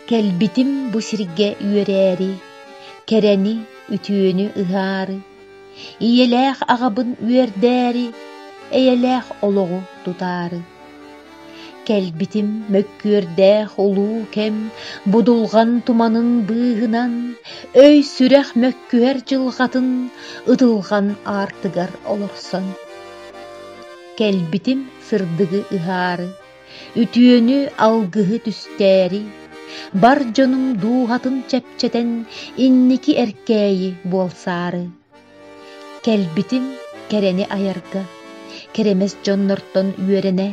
Кэлбитим бу сиргэ үөрээри, кэрэни, үтүөнү ыһаары, ийэлээх аҕабын үөрдээри, эйэлээх олоҕу тутаары. Кэлбитим мөккүөрдээх улуу кэм будулҕан туманын быыһынан, өй-сүрэх мөккүһэр дьылҕатын ытылҕан аартыгар олорсон. Кэлбитим сырдыгы ыһаары, үтүөнү, алгыһы түстээри, бар дьонум дууһатын чэпчэтэн инники эркээйи буолсаары. Кэлбитим кэрэни айарга, кэрэмэс дьоннортон үөрэнэ,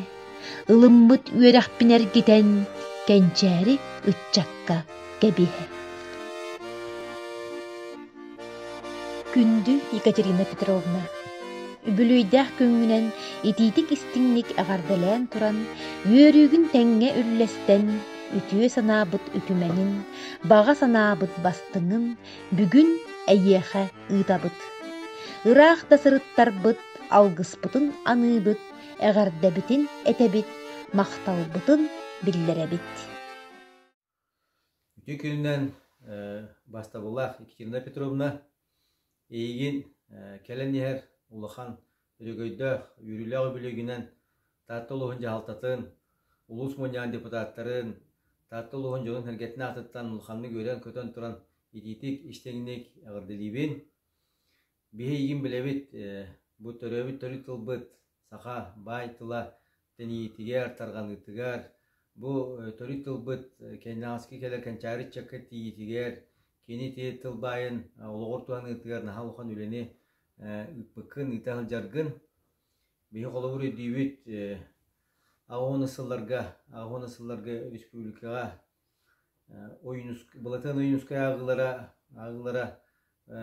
ылыммыт үөрэхпин эргитэн, кэнчээри ыччакка кэбиһэ. Күндү Екатерина Петровна, үбүлүөйдээх күҥҥүнэн итиитик-истиҥник эҕэрдэлээн туран, үөрүүгүн тэҥҥэ үллэстэн, үтүө санаабыт үтүмэнин, баҕа санаабыт бастыҥын бүгүн эйиэхэ ыытабыт. Ыраах да сырыттарбыт, алгыспытын аныыбыт, эҕэрдэбитин этэбит, махталбытын биллэрэбит. Үтүө күнүнэн бастабыллаах Екатерина Петровна, эйигин кэлэн иһэр улахан өрөгөйдөөх, үөрүүлээх үбүлүөйгүнэн Таатта улууһун дьаһалтатын, улуус мунньаҕын депутаттарын, Таатта улууһун дьонун-сэргэтин аатыттан улаханнык үөрэн-көтөн туран итиитик, истиҥник эҕэрдэлиибин. Биһи эйигин билэбит, бу төрөөбүт төрүт тылбыт саха баай тыла тэнийиитигэр, тарҕаныытыгар, бу төрүт тылбыт кэнэҕэски кэлэр кэнчээри ыччакка тиийиитигэр, кини ити тыл баайын олоҕор туһаныытыгар наһаа улахан үлэни ыыппыккын, ыыта сылдьаргын. Биһи холобур өйдүүбүт, 80 сылларга, 80 сылларга республикаҕа Былатыан Ойуунускай ааҕыылара, ааҕыылара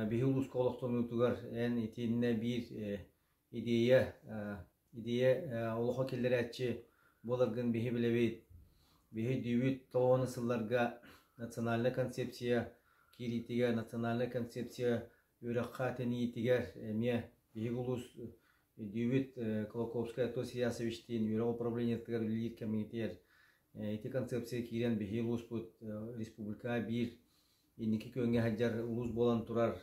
биһи улууска олохтонуутугар эн итиннэ биир идея, идея олоххо киллэрээччи буоларгын биһи билэбит. Биһи өйдүүбүт тоҕо сылларга национальнай концепция киириитигэр, национальнай концепция үөрэххэ тэнийиитигэр эмиэ биһиги улуус өйдүүбүт Кулаковскай Атос Ильясовичтиин үөрэх управлениетыгар үлэлиир кэмигитигэр Ити концепция киирэн биһиги улууспут республика биир инники күөҥҥэ сылдьар улуус буолан турар.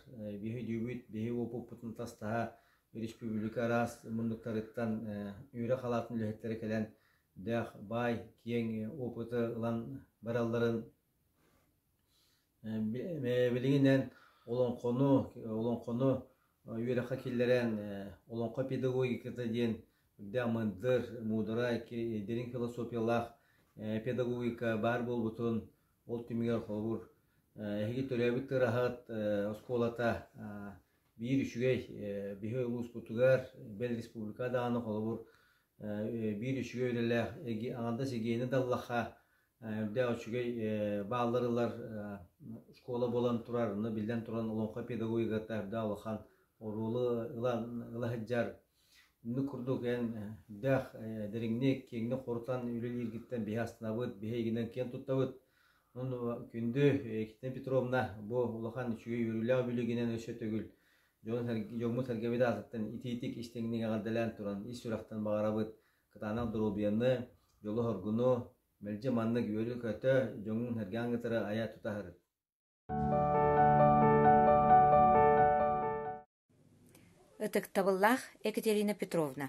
Биһи өйдүүбүт, биһи уопуппутун тастаһа республика араас муннуктарыттан үөрэх халаатын үлэһиттэрэ кэлэн дээх баай киэҥ опыты ылан баралларын Билигин олоҥхону, олоҥхону үөрэххэ киллэрэн олоҥхо педагогиката диэн үрдээх мындыр, муударай, дириҥ философиялаах педагогика баар буолбутун ол түмүгэр холобур эһиги төрөөбүт Тыараһыт оскуолата биир үчүгэй биһи улууспутугар, бэл республика даҕаны холобур биир үчүгэй үлэлээх аҥардас Егени Даллаха Үрдээх үчүгэй бааллар ылар школа буолан турар, онно биллэн туран олоҥхо педагогиката үрдээх улахан оруолу ылан ыла сылдьар. Инник курдук эн үрдээх дириҥник, киэҥник хорутан үлэлииргиттэн биһи астынабыт, биһи эйигинэн киэн туттабыт. Онон күндү Екатерина Петровна бу улахан үчүгэй үөрүүлээх үбүлүгүнэн өссө төгүл дьоммут-сэргэбит аатыттан итиитик истиҥник эҕэрдэлээн туран ис сүрэхтэн баҕарабыт кытаанах доруобуйаны, дьолу-соргуну, Мэлдьи маннык үөрүү-көтө, дьоҥҥун-сэргэҥ кытары айа-тута сырыт. Ытыктабыллаах Екатерина Петровна,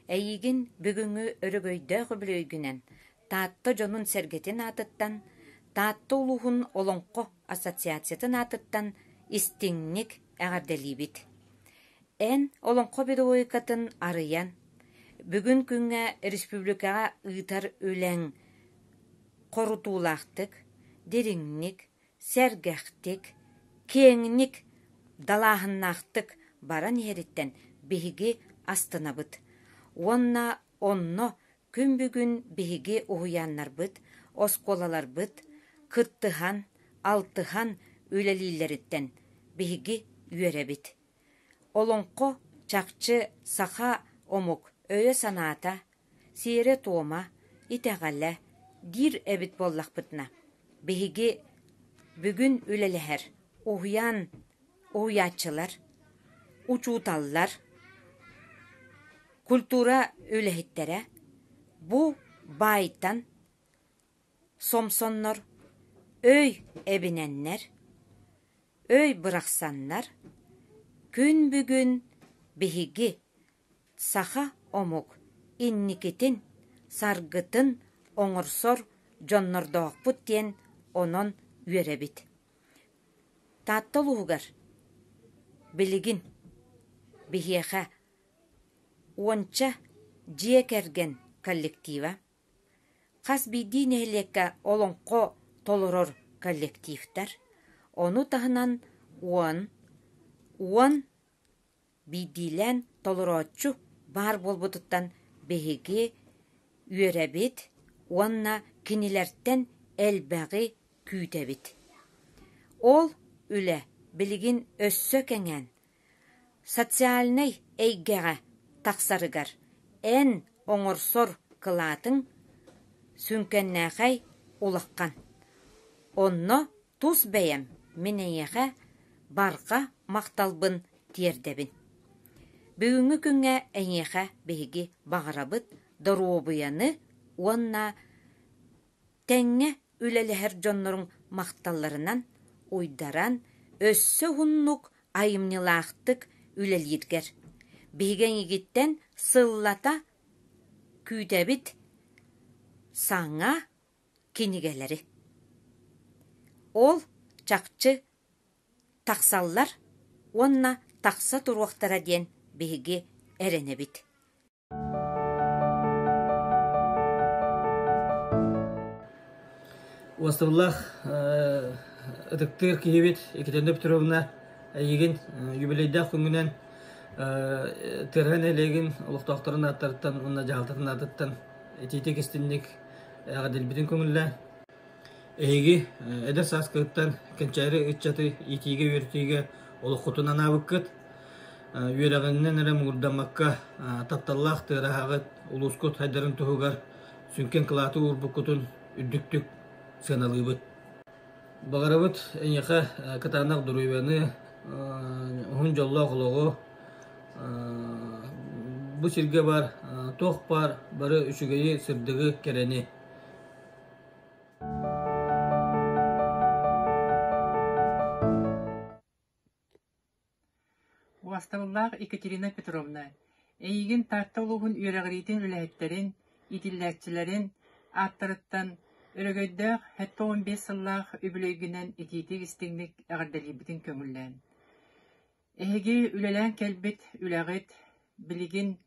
эйиигин бүгүҥҥү өрөгөйдөөх үбүлүөйгүнэн Таатта дьонун-сэргэтин аатыттан, Таатта улууһун Олоҥхо ассоциациятын аатыттан истиҥник эҕэрдэлиибит. Эн олоҥхо педагогикатын арыйан, бүгүн күҥҥэ республикаҕа ыытар үлэҥ хорутуулаахтык, дириҥник, сэргэхтик, киэҥник, далааһыннаахтык баран иһэриттэн биһиги астынабыт уонна онно күн бүгүн биһиги уһуйааннарбыт, оскуолаларбыт кыттыһан, алтыһан үлэлииллэриттэн биһиги үөрэбит. Олоҥхо чахчы саха омук өйө-санаата, сиэрэ-туома, итэҕэлэ диир эбит буоллахпытына, биһиги бүгүн үлэлэһэр уһуйаан уһуйааччылар, учууталлар, культура үлэһиттэрэ бу баайтан сомсоннор. Өй эбинэннэр, өй бырахсаннар, күн бүгүн биһиги саха омук инникитин, саргытын оҥорсор дьоннордоохпут диэн онон үөрэбит. Таатта улууһугар билигин биһиэхэ уонча дьиэ кэргэн коллектива, хас биирдии нэһилиэккэ олоҥхо толорор коллективтар, ону таһынан уон, уон биирдиилээн толорооччу баар буолбутуттан биһиги үөрэбит уонна кинилэртэн элбэҕи күүтэбит. Ол үлэ билигин өссө кэҥээн, социальнай эйгэҕэ тахсарыгар эн оҥорсор кылаатыҥ сүҥкэннээхэй улахан. Онно тус бэйэм мин эйиэхэ барҕа махталбын тиэрдэбин. Бүгүҥҥү күҥҥэ эйиэхэ биһиги баҕарабыт доруобуйаны уонна тэҥҥэ үлэлэһэр дьонноруҥ махталларынан уйдаран, өссө уһуннук айымньылаахтык үлэлииргэр. Биһиги эйигиттэн сыллата күүтэбит саҥа кинигэлэри. Ол чахчы тахсаллар уонна тахса туруохтара диэн биһиги эрэнэбит. Уостубуллаах ытыктыыр киһибит Екатерина Петровна эйигин юбилейдаах күҥҥүнэн Тыараһа нэһилиэгин олохтоохторун ааттарыттан уонна дьаһалтатын аатыттан итиитик истинник эҕэрдэлбитин көҥүллээн Эһиги эдэр сааскытыттан кэнчээри ыччаты иитиигэ-үөрэтиигэ олоххутун анаабыккыт. Үөрэҕинэн эрэ муҥурдаммакка, тапталлаах тыараһаҕыт, улуускут сайдарын туһугар сүҥкэн кылааты уурбуккутун үрдүктүк сыаналыыбыт. Баҕарабыт эйиэхэ кытаанах доруобуйаны, уһун дьоллоох олоҕу, бу сиргэ баар туох баар бары үчүгэйи, сырдыгы, кэрэни. Убастабыллаах Екатерина Петровна, эйигин Таатта улууһун үөрэҕириитин үлэһиттэрин, иитиллээччилэрин ааттарыттан өрөгөйдөөх 75 сыллаах үбүлүөйгүнэн итиитик-истиҥник эҕэрдэлиирбитин көҥүллээн. Эһиги үлэлээн кэлбит үлэҕит билигин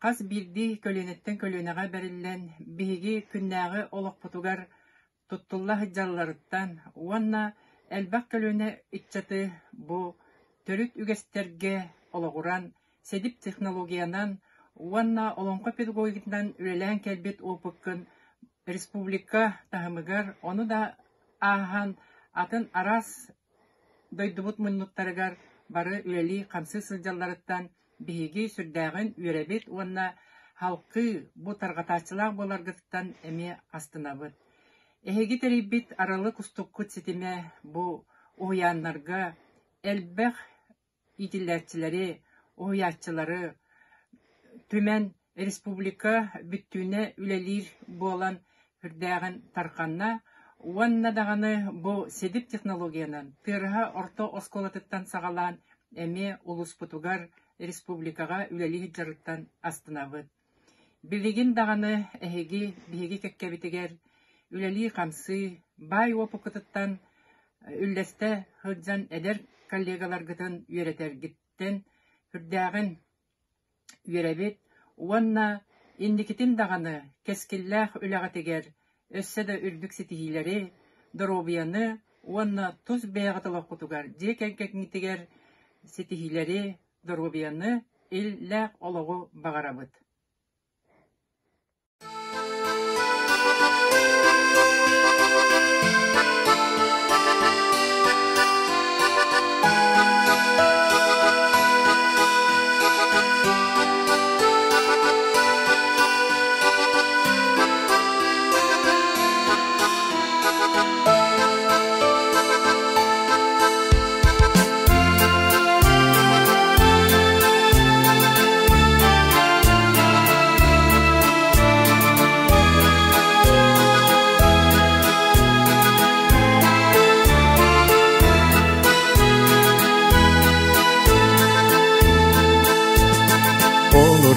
Хас биирдии көлүөнэттэн көлүөнэҕэ бэриллэн, биһиги күннээҕи олохпутугар туттулла сылдьалларыттан уонна элбэх көлүөнэ ыччаты бу төрүт үгэстэргэ олоҕуран, сэдип технологиянан уонна олоҥхо педагогикатынан үлэлээн кэлбит опыккын республика таһымыгар, ону да ааһан атын араас дойдубут муннуктарыгар бары үлэлии-хамсыы сылдьалларыттан биһиги сүрдээҕин үөрэбит уонна халкыы бу тарҕатааччылаах буоларгытыттан эмиэ астынабыт. Эһиги тэрийбит Арылы кустуккут ситимэ бу уһуйааннарга элбэх иитиллээччилэри, уһуйааччылары түмэн республика бүттүүнэ үлэлиир буолан сүрдээҕин тарҕанна уонна даҕаны бу СИДИП технологиянан Тыараһа орто оскуолатыттан саҕалаан эмиэ улууспутугар республикаҕа үлэлии сылдьарыттан астынабыт. Билигин даҕаны эһиги биһиги кэккэбитигэр үлэлии-хамсыы, баай уопуккутуттан үллэстэ сылдьан эдэр коллегаларгытын үөрэтэргиттэн сүрдээҕин үөрэбит уонна инникитин даҕаны кэскиллээх үлэҕитигэр өссө да үрдүк ситиһиилэри, доруобуйаны уонна тус бэйэҕит олоххутугар, дьиэ кэргэҥҥитигэр ситиһиилэри, доруобуйаны, иллээх олоҕу баҕарабыт.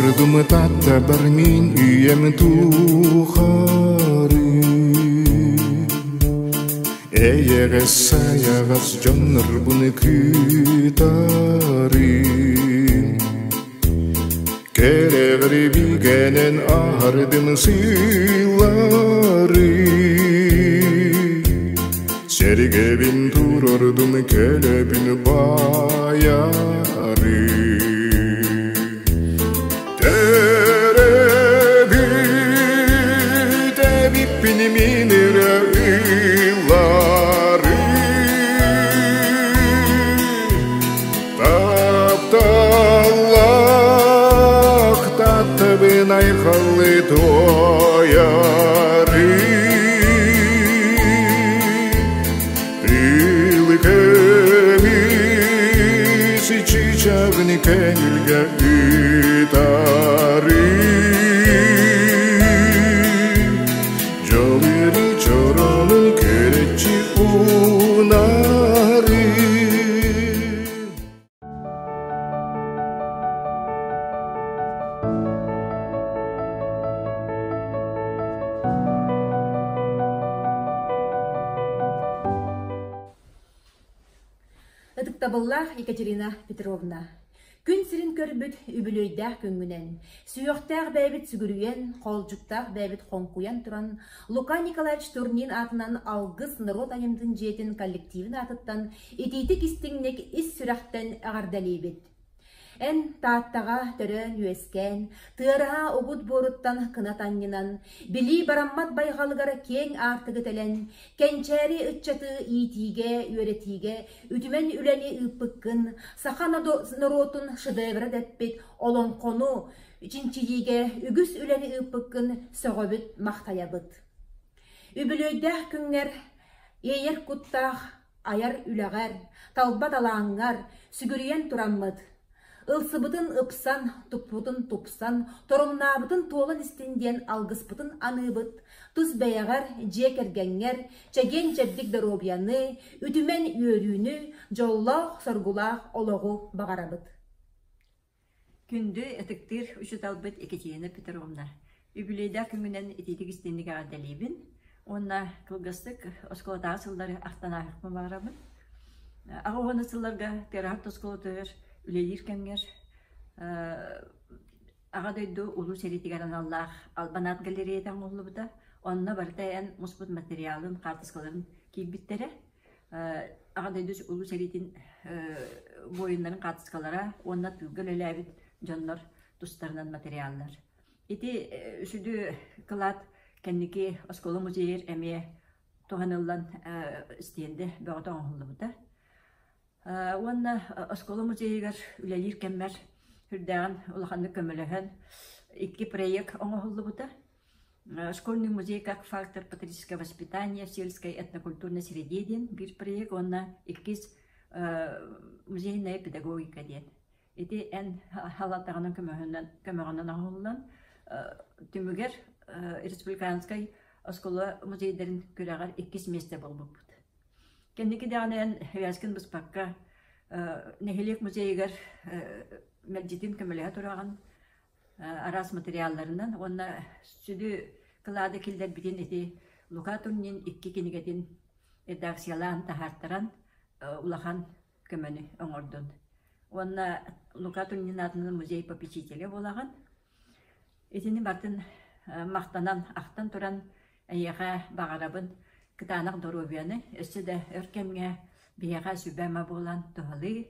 Олордум таттабар мин үйэм тухары Эйэҕэс сайаҕас дьоннорбун кытары Кэрэҕэр билгэнэн аһардым сыылары Сэргэбин турардым көлөбүн баайары Төрөбүт эбиппин мин эрэ ыллары Тапталлаах таттыбын айхаллы туойары Тыл көмүс чычагын көңүлгө ытары Жолыры чоронун көрөчү унары Ытыктабыллаах Екатерина Петровна, күн сирин көрбүт үбүлүөйдээх күҥҥүнэн, сүһүөхтээх бэйэбит сүгүрүйэн, хоолдьуктаах бэйэбит хоҥкуйан туран, Лука Николаевич Турнин аатынан Алгыс норуот айымньытын дьиэтин коллективин аатыттан итиитик-истиҥник ис сүрэхтэн эҕэрдэлиибит! Эн Тааттаҕа төрөөн-үөскээн, тыараһа угут буоруттан кынат анньынан, билии бараммат байҕалыгар киэҥ аартыгы тэлэн, кэнчээри ыччаты иитиигэ, үөрэтиигэ үтүмэн үлэни ыыппыккын, саха норуотун шедеврэ дэппит олоҥхону чинчийиигэ үгүс үлэни ыыппыккын сөҕөбүт-махтайабыт. Үбүлүөйдээх күҥҥэр иэйэр куттаах айар үлэҕэр, талба талааҥҥар сүгүрүйэн тураммыт, ылсыбытын ыпсан, туппутун тупсан, торумнаабытын туолан истин диэн алгыспытын аныыбыт, тус бэйэҕэр, дьиэ кэргэҥҥэр чэгиэн-чэбдик доруобуйаны, үтүмэн үөрүүнү, дьоллоох-соргулаах олоҕу баҕарабыт. Күндү ытыктыыр учууталбыт Екатерина Петровна, үбүлүөйдээх күҥҥүнэн итиитик истиҥник эҕэрдэлиибин уонна кылгастык оскуолатааҕы сыллары ахтан ааһыахпын баҕарабын. Аҕа уонна сылларга Тыараһар оскуолатыгар үлэлиир кэмҥэр Аҕа дойду Улуу сэриитигэр аналлаах Албан аат галереята оҥоһуллубута. Онно барыта эн муспут материалын, хаартыскаларын киирбиттэрэ. Аҕа дойду Улуу сэриитин буойуннарын хаартыскалара уонна тыылга үлэлээбит дьоннор тустарынан материаллар. Ити сүдү кылаат кэнники оскуола музейыгар эмиэ туһаныллан стендэ бөҕөтө оҥоһуллубута. Уонна оскуола музейыгар үлэлиир кэммэр сүрдээҕин улаханнык көмөлөһөн икки проект оҥоһуллубута. Школьный музей как фактор патриотического воспитания в сельской этнокультурной среде диэн биир проект уонна иккис музейная педагогика диэн. Ити эн халатаҕынан көмөҕүнэн көмөҕүнэн оҥоһуллан түмүгэр республиканскай оскуола музейдарын күрэҕэр иккис миэстэ буолбуппут. Кэнники даҕаны эн связкын быспакка нэһилиэк музейыгар мэлдьитин көмөлөһө тураҕын араас материалларынан уонна сүдү кылаады киллэрбитин ити Лука Турнин икки кинигэтин редакциялаан таһаартаран улахан көмөнү оҥордун. Уонна Лука Турнин аатынан музей попечителэ буолаҕын. Итини барытын махтанан, ахтан туран эйиэхэ баҕарабын кытаанах доруобуйаны, өссө да өр кэмҥэ биһиэхэ сүбэ-ама буолан туһалыы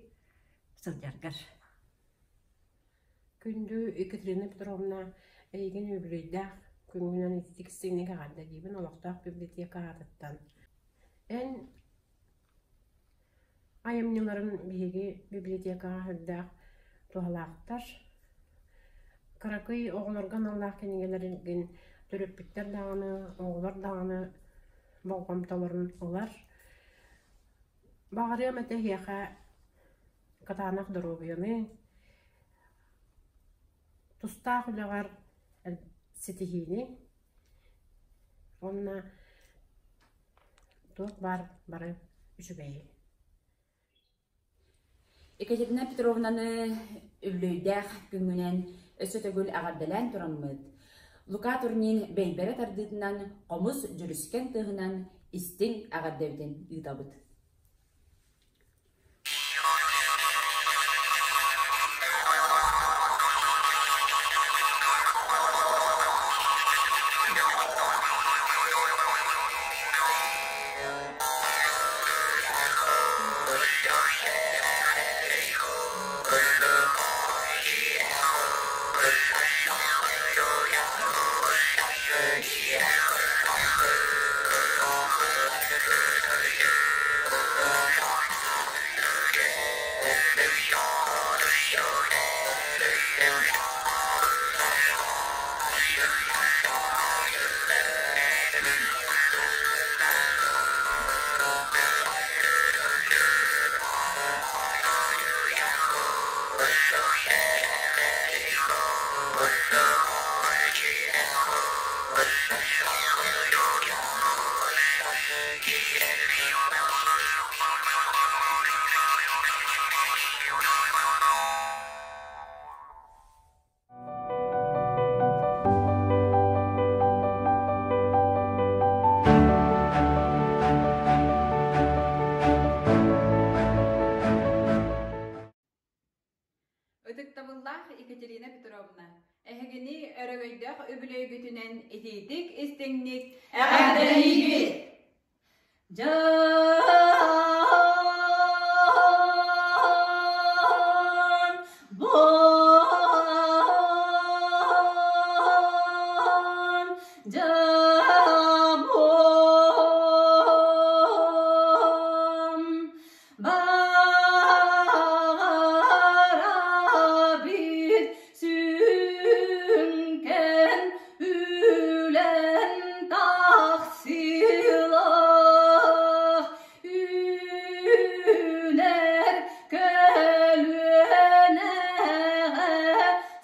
сылдьаргар. Күндү Екатерина Петровна, эйигин үбүлүөйдээх күҥҥүнэн ититик истиҥник эҕэрдэлиибин олохтоох библиотека аатыттан. Эн айымньыларын биһиги библиотекаҕа сүрдээх туһалаахтар. Кыракый оҕолорго аналлаах кинигэлэргин төрөппүттэр даҕаны, оҕолор даҕаны болҕомтолорун ылар. Баҕарыам этэ эһиэхэ кытаанах доруобуйаны, тустаах үлэҕэр ситиһиини уонна туох баар бары үчүгэйи. Екатерина Петровнаны үбүлүөйдээх күҥҥүнэн Өссө төгүл эҕэрдэлээн тураммыт, Лука Турнин бэйбэрэ тардыытынан хомус дьүрүскэн тыаһынан истиҥ эҕэрдэбитин ыытабыт. Ытыктабыллаах Екатерина Петровна, эһигини өрөгөйдөөх үбүлүөйгүтүнэн итиитик истиҥник эҕэрдэлиибит! Дьон бон дьабон Баҕарабыт сүҥкэн үлэн тахсыылаах үүнэр көлүөнэҕэ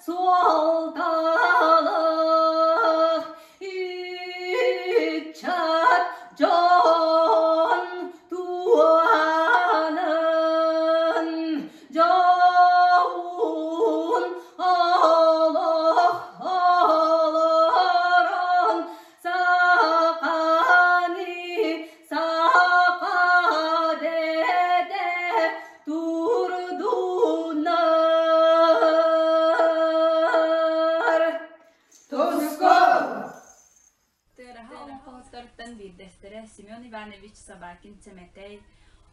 суолталаах ыччат дьон туһанан дьоһун олох олорон саханы саха дэтэ турдуннар. Туску! Тыараһа олоҥхоһуттартан биирдэстэрэ Семен Иванович Собакин-Сэмэтэй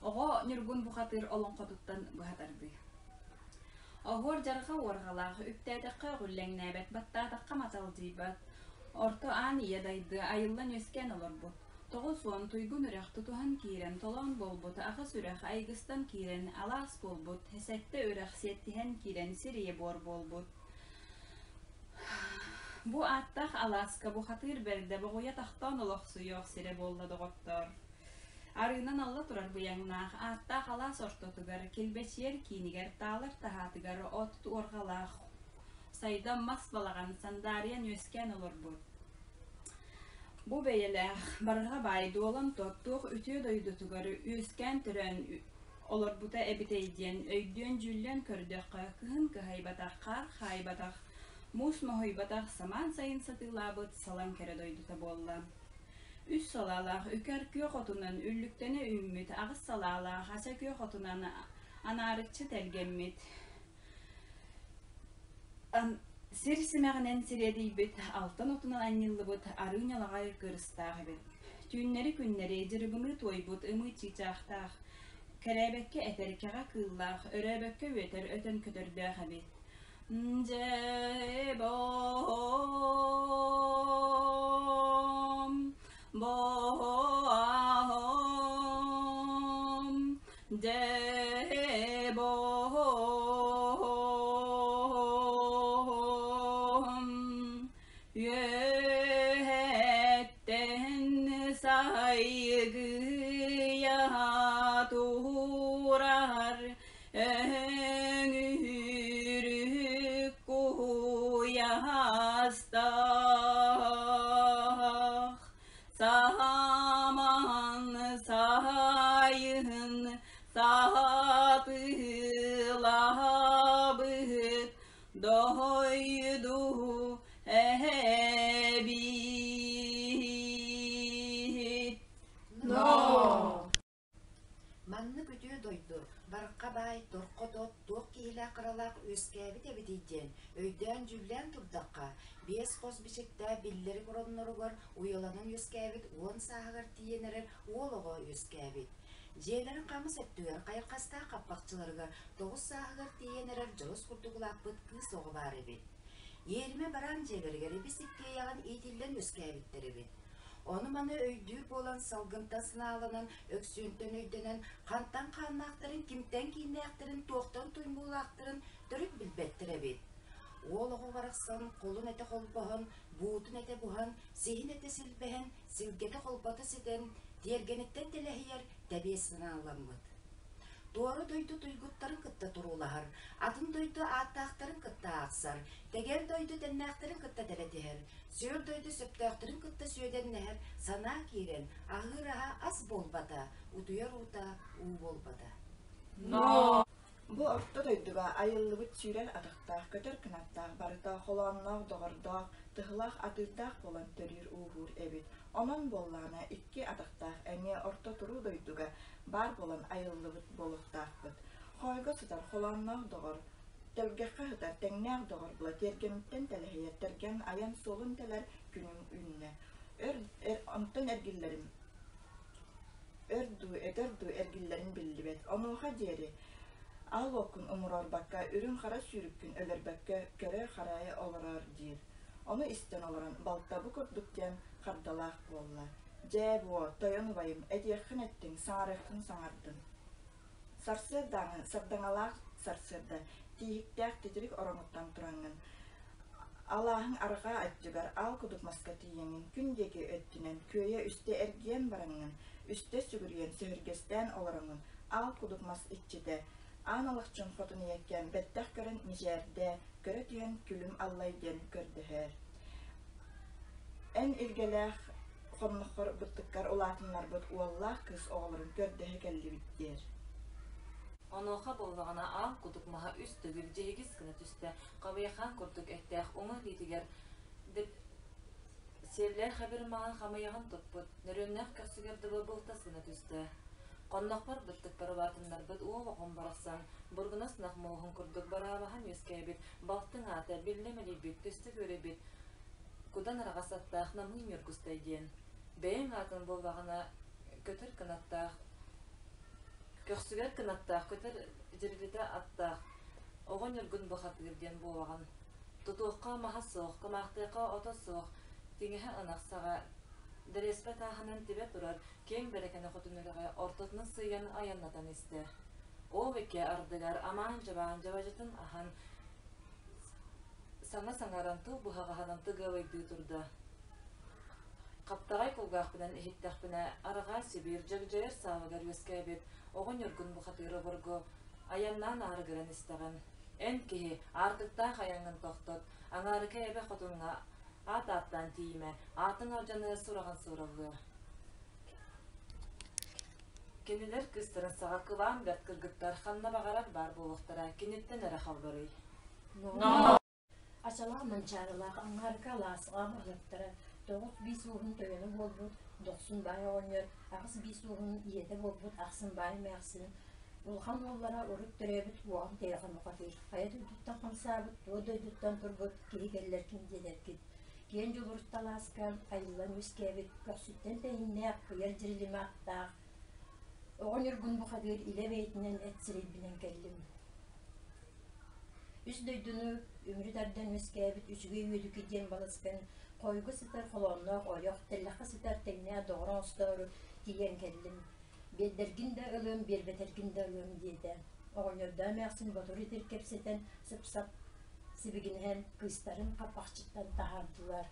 оҕо Ньургун бухатыыр олоҥхотуттан быһа тардыы. Оһуор дьарҕа уорҕалаах, үктээтэххэ өҕүллэҥнээбэт, баттаатахха маталдьыйбат, орто аан ийэ дайды айыллан үөскээн олорбут. 90 туйгун үрэх тутуһан киирэн толоон буолбут, аҕыс үрэх айгыстан киирэн алаас буолбут, сэттэ үрэх сиэттиһэн киирэн сир ийэ буор буолбут. Бу ааттаах алааска бухатыыр бэрдэ боҕуйа тохтоон олохсуйуох сирэ буолла доҕоттоор. Арыынан алла турар быйаҥнаах ааттаах алаас ортотугар, килбэчийэр киинигэр, таалар таһаатыгар от уорҕалаах сайдам мас балаҕан сандаарыйан үөскээн олорбут. Бу бэйэлээх барҕа баай дуолан тот туох үтүө дойдутугар үөскээн төрөөн олорбута эбитэй диэн өйдүөн-дьүүллүөн көрдөххө, кыһын кыһайбатах, хаар хаайбатах, муус моһуйбатах, самаан сайын сатыылаабыт салаҥ кэрэ дойдута буолла. Үс салаалаах үкэр күөх отунан үллүктэнэ үүммүт, аҕыс салаалаах ача күөх отунан анаарыччы тэлгэммит, сир симэҕинэн сириэдийбит, алтан отунан анньыллыбыт арыы ньалаҕай кырыстаах эбит. Түүннэри-күннэри дьырыбыныы туойбут ымыы чыычаахтаах, кэрээбэккэ этэр кэҕэ кыыллаах, өрөөбөккө үөтэр өтөн көтөрдөөх эбит. Дьэ бом, бом, дьэ бом, Үөһэттэн сайгыйа турар өҥүрүк куйаастаах саман сайын сатыылаабыт дойдулаах. баай, торхо-тот, туох киһилээх-харалаах үөскээбит эбитий диэн өйдөөн-дьүүллээн турдахха, биэс хос бичиктээх биллэрик оронноругар уйаланан үөскээбит уон сааһыгар тиийэн эрэр уол оҕо үөскээбит. Дьиэлэрин хаҥас өттүгэр хайырхастаах хаппахчыларыгар тоҕус сааһыгар тиийэн эрэр дьорус курдук улааппыт кыыс оҕо баар эбит. Иэримэ бараан дьиэлэригэр ибис-иккиэйэҕин иитиллэн үөскээбиттэр эбит. Ону-маны өйдүүр буолан салгынтан санааланан, өксүөнтэн өйдөнөн, хантан хааннаахтарын, кимтэн кииннээхтэрин, туохтан туймуулаахтарын төрүт билбэттэр эбит. Уол оҕо барахсан холун этэ холбоһон, буутун этэ буһан, сиһин этэ силбэһэн, силгэтэ холбото ситэн, тиэргэниттэн тэлэһийэр тэбиэс санааламмыт. Туора дойду туйгуттарын кытта туруулаһар, атын дойду ааттаахтарын кытта аахсар, тэгэр дойду тэннээхтэрин кытта дэлэтиһэр, сүөр дойду сөптөөхтөрүн кытта сүөдэннэһэр санаа киирэн, аһыыр аһа ас буолбата, утуйар уута уу буолбата. Бу орто дойдуга айыллыбыт сүүрэр атахтаах, көтөр кынаттаах барыта холоонноох доҕордоох, тыһылаах атыырдаах буолан төрүүр-ууһуур эбит. Онон буоллаҕына икки атахтаах эмиэ орто туруу дойдуга баар буолан айыллыбыт буолуохтаахпыт. Хоойго сытар холоонноох доҕор, тэлгэххэ сытар тэҥнээх доҕор була тиэргэниттэн тэлэһийэр тэргэн айан суолун тэлэр күнүм үүннэ. Өр, эр, онтон эргиллэрим Өр дуу, өтөр дуу эргиллэрин биллибэт. Онуоха диэри аал уоккун умуруорбакка, үрүҥ-хара сүүрүккүн өлөрбөккө көрө-харайа олороор диир. Ону истэн олорон балта бу курдук диэн хардалаах буолла: «Дьээ буо, тойон убайым, этиэххин эттиҥ, саҥарыаххын саҥардыҥ». Сарсыардааҥы сардаҥалаах сарсыарда тииһиктээх титирик ороҥуттан тураҥҥын, алааһыҥ арҕаа өттүгэр аал кудук маска тиийэҥҥин күн диэки өттүнэн күөйэ үстэ эргийэн бараҥҥын, үстэ сүгүрүйэн сөһүргэстээн олороҥҥун аал кудук мас иччитэ Аан Алахчын хотун ийэккээн бэттэх көрөн мичээрдээ, көрө түһэн күлүм аллай диэн көрдөһөөр. Эн илгэлээх хонноххор быттыккар улаатыннарбыт уоллаах кыыс оҕолорун көрдөһө кэллибит диэр. Онуоха буоллаҕына аал кудук маһа үс төгүл дьиһигис гына түстэ, хабыйахаан курдук эттээх уҥа илиитигэр сиэллээх эбир маҥан хамыйаҕын туппут, нөрүөннээх көхсүгэр дылы былтас гына түстэ. Хоннохпор быттыкпар улаатыннарбыт уол оҕом барахсан бургунас ынах муоһун курдук бараабаһан үөскээбит балтыҥ аата биллэ мэлийбит түстүк үөрэбит кудан араҕас аттаах намыын Ньургустай диэн. Бэйэҥ аатын буоллаҕына көтөр кынаттаах көхсүгэр кынаттаах көтөр дьирилитэ аттаах оҕо ньургун бухатыыр диэн буолаҕын. Тутуохха маһа суох, кымаахтыахха ото суох, тиҥэһэ ынах саҕа дэриэспэ тааһынан тибэ турар киэҥ бэрэкэнэ хотун үрэҕи ортотунан сыыйан айаннатан истэ. Ол икки ардыгар амаан-дьабаан дьабадьытын аһан саҥа саҥаран тыл быһаҕаһынан тыгыалайдыы турда. Хаптаҕай кулгаахпынан иһиттэхпинэ, арҕаа Сибиир дьагдьайар саалыгар үөскээбит оҕо ньургун бухатыыр обургу айаннаан аарыгыран истэҕин. Эн киһи, аартыктаах айаҥҥын тохтот, аҥаарыка эбэ хотуҥҥа аат ааттаан тиийимэ, аатыҥ алдьаныа сураҕын суураллыа. Кинилэр кыыстарын саҕа кылаан бэрт кыргыттар ханна баҕарар баар буолуохтара, киниттэн эрэ халбарый. Ачалаах Манчаарылаах Аҥаарка алааска баһылыктара тоҕус биис ууһун тойоно буолбут Дохсун баай оҕонньор, аҕыс биис ууһун ийэтэ буолбут Ахсын баай эмээхсин, улахан уоллара урут төрөөбүт уоҕун тэйэҕин бухатыыр, хайа дойдуттан хамсаабыт, туо дойдуттан турбут киһи кэллэргин диэтэргит, киэн дьулурут алааска айыллан үөскээбит, көхсүттэн тэйиннээх, кыйар дьирилимэ аттаах Оҕо Ньургун бухатыыр илэ бэйэтинэн эт сирэйбинэн кэллим. Үс дойдуну үмүрү тардан үөскээбит үчүгэй үөдүкү диэн балыскан хойго сытар холоонноох ойох, тэллэххэ сытар тэҥнээх доҕор оҥостоору тиийэн кэллим. Биэрдэргин да ылыам, биэрбэтэргин да ылыам диэтэ. Оҕонньордоох эмээхсин ботур итир кэпсэтэн, сып-сап сибигинэһэн кыыстарын хаппахчыттан таһаардылар.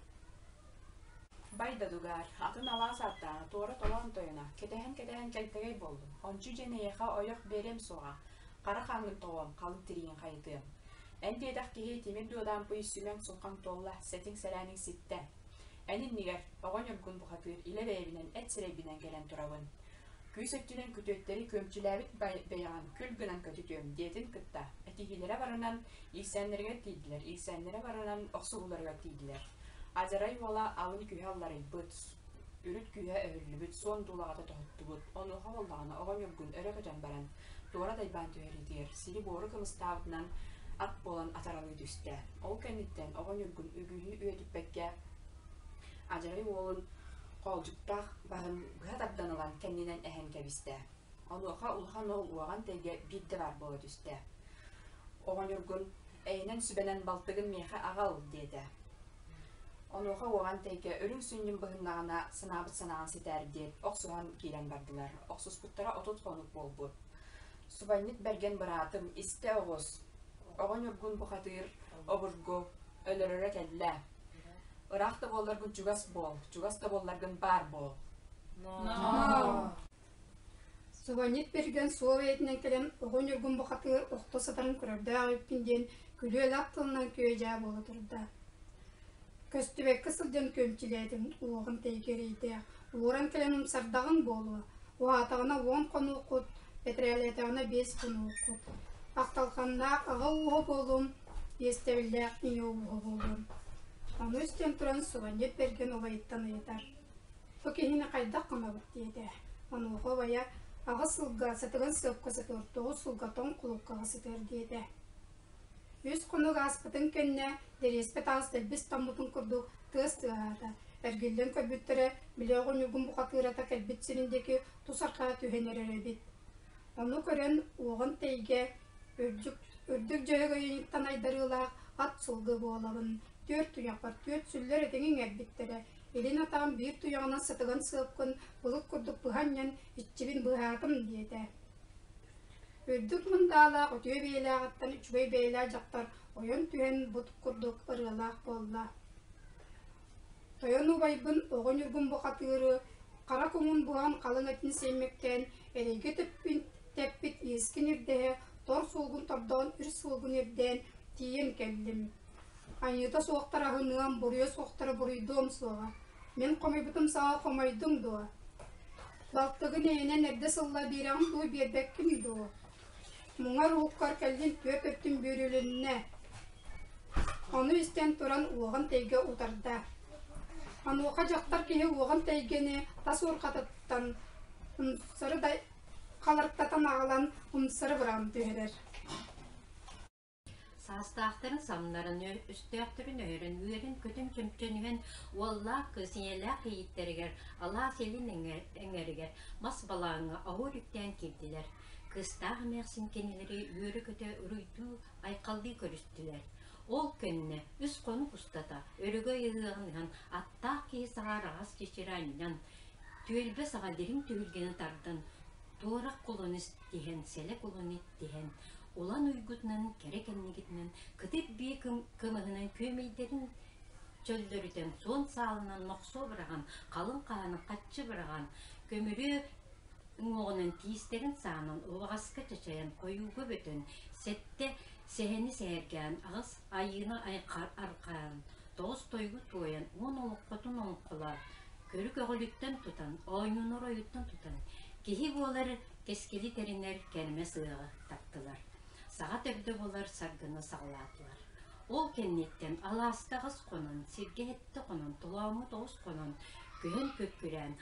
Байдадыгаар, атын алаас ааттааҕа туора толоон тойоно, кэтэһэн-кэтэһэн кэлтэгэй буоллум, ончу дьиэн эйиэхэ ойох биэриэм суоҕа, хара хааҥҥын тоҕуом, халыҥ тириигин хайытыам. Эн диэтэх киһи тимир дуодаампый сүмэҥ-суҥхаҥ туолла, сэтиҥ-сэлээниҥ ситтэ. Эн иннигэр, оҕо ньургун бухатыыр илэ бэйэбинэн эт сирэйбинэн кэлэн турабын. Күүс өттүнэн күтүөттэри күөмчүлээбит бэйэҕин күл гынан көтүтүөм диэтин кытта, этиһиилэрэ барынан иирсээннэригэр тиийдилэр, иирсээннэрэ барынан охсуһууларыгар тиийдилэр. Адьарай уола алын күүһэ алларыйбыт, үрүт күүһэ өһүллүбүт, суон дуулаҕата тоһуттубут. Онуоха буоллаҕына оҕо ньургун өрө көтөн баран, туора дайбаан түһэриитигэр сири-буору кымыстаабытынан ат буолан атаралыы түстэ. Ол кэнниттэн Оҕо Ньургун үгүһү үөтүппэккэ адьарай уолун хоолдьуктаах баһын быһа тардан ылан кэннинэн эһэн кэбистэ. Онуоха улахан уол уоҕан тэйгэ биирдэ баар буола түстэ. Оҕо Ньургун «Эйинэн сүбэнэн балтыгын миэхэ аҕал» диэтэ. Онуоха уоҕан тэйгэ үрүҥ сүнньүн быһыннаҕына санаабыт санааҕын ситээр диэт охсуһан киирэн бардылар. Охсуспуттара 30 хонук буолбут. Субанньыт бэргэн быраатым, истэ оҕус. Оҕо Ньургун бухатыыр обургу өлөрөрө кэллэ. Ыраах да буолларгын чугас буол, чугас да буолларгын баар буол. Субанньыт бэргэн суол эйэтинэн кэлэн Оҕо Ньургун бухатыыр охто сытарын көрөрдөөх эбиппин диэн күлүөлээх тылынан күө-дьаа буола турда. Көстүбэккэ сылдьан күөмчүлээтим, уоҕун тэйгэрэйдээх, уоран кэлэн умсардаҕыҥ буолуо, уһаатаҕына уон хонуоххут, бэтэрээлээтэҕинэ биэс хонуоххут. Ахталҕаннаах аҕа ууһа буолуом, иэстэбиллээх ийэ ууһа буолуом. Ону истэн туран Субанньыт Бэргэн убайыттан ыйытар: «Бу киһини хайдах гынабыт?» диэтэ. Онуоха убайа: «Аҕыс сылга сытыгын сыапка сытыар, тоҕус сылга тоҥ кулуккаҕа сытыар» диэтэ. Үс хонук ааспытын кэннэ дэриэспэ таас дэлбис таммытын курдук тыас тыаһаата. Эргиллэн көрбүттэрэ, били оҕонньоргун бухатыырата кэлбит сирин диэки тус арҕаа түһэн эрэр эбит. Ону көрөн уоҕун тэйгэ үрдүк, үрдүк дьөһөгөйүнүттэн айдарыылаах ат сылгы буолабын. Түөрт туйахпар түөрт сүллэр этиҥ иҥэрбиттэрэ. Илин атаҕым биир туйаҕынан сытыган сыапкын былыт курдук быһа анньан иччибин быыһаатым диэтэ. Үрдүк мындаалаах үтүө бэйэлээҕиттэн үчүгэй бэйэлээх дьахтар ойон түһэн бут курдук ырыалаах буолла. Тойон убайбын Оҕо Ньургун бухатыыры хара куҥун буһан халыҥ этин сиэммэккээн эрэйгэ тэппит, тэппит иэскин ирдэһэ тор суолгун тордоон үр суолгун ирдээн тиийэн кэллим. Айыыта суохтар аһыныам, буруйа суохтары буруйдуом суоҕа. Мин хомойбутум саҕа хомойдуҥ дуо? Балтыгын эйэнэн эрдэ сылла биэрэҕин дуу, биэрбэккин дуу? Муҥар уһуккар кэллин түөрт өттүн бүөрүлүннэ. Ону истэн туран уоҕун тэйгэ утарда. Онуоха дьахтар киһи уоҕун тэйгэни тас уорҕатыттан умсары да халыртатан аҕалан умсары быраҕан түһэрэр. Саастаахтарын самнарын, өстөөхтөрүн өһөрөн, үөрэн-көтөн чөмчөнүһэн, уоллаах кыыс ийэлээх ииттэригэр, алаас илин эҥэригэр мас балааҥҥа оһуор үктээн киирдилэр. Кыыстаах эмээхсин кинилэри үөрэ-көтө уруйдуу, айхаллыы көрүстүлэр. Ол кэннэ үс хонук устата өрөгөй ыһыаҕын ыһан, аттаах киһи саҕа араҕас чэчирэ анньан, түөлбэ саҕа дириҥ түһүлгэни тардан, туорах кулуну тиһэн, сэлэ кулуну тиһэн, улан уйгутунан, кэрэ кэннигитинэн, кытыт биэ кымыһынан күөмэйдэрин чөллөрүтэн, суон саалынан мохсуо быраҕан, халыҥ хааны хаччы быраҕан, көмүрүө уҥуоҕунан тиистэрин саанан, убаҕаска чачайан, хойууга бөтөн, сэттэ сэһэни сэһэргээн, аҕыс айыыны арҕаан, тоҕус тойугу туойан, уон олоҥхотун олоҥхолоон, көрү көҕүлүттэн тутан, оонньууну оройуттан тутан, киһи буолар кэскили тэринэр кэрмэс ыаҕы таттылар, саҕа төрдө буолар саргыны саҕалаатылар. Ол кэнниттэн алааска аҕыс хонон, сиргэ сэттэ хонон, толооҥҥо тоҕус хонон, күһүн күккүрээн,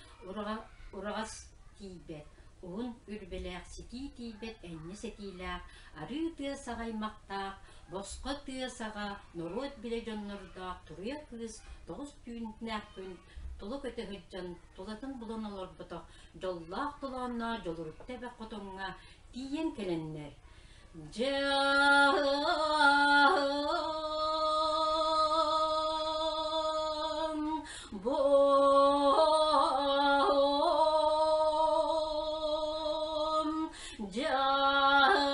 ураҕас тиийбэт, уһун үрбэлээх, ситии тиийбэт энньэ сэтиилээх, арыы тыа саҕа аймахтаах, босхо тыа саҕа норуот билэ дьоннордоох туруйа кыыс тоҕус түүннээх күн тула көтө сылдьан тулатын булан олорботох дьоллоох толоонноох Дьулурукта эбэ хотоҥҥо тиийэн кэлэннэр Дьаам бом дьаабом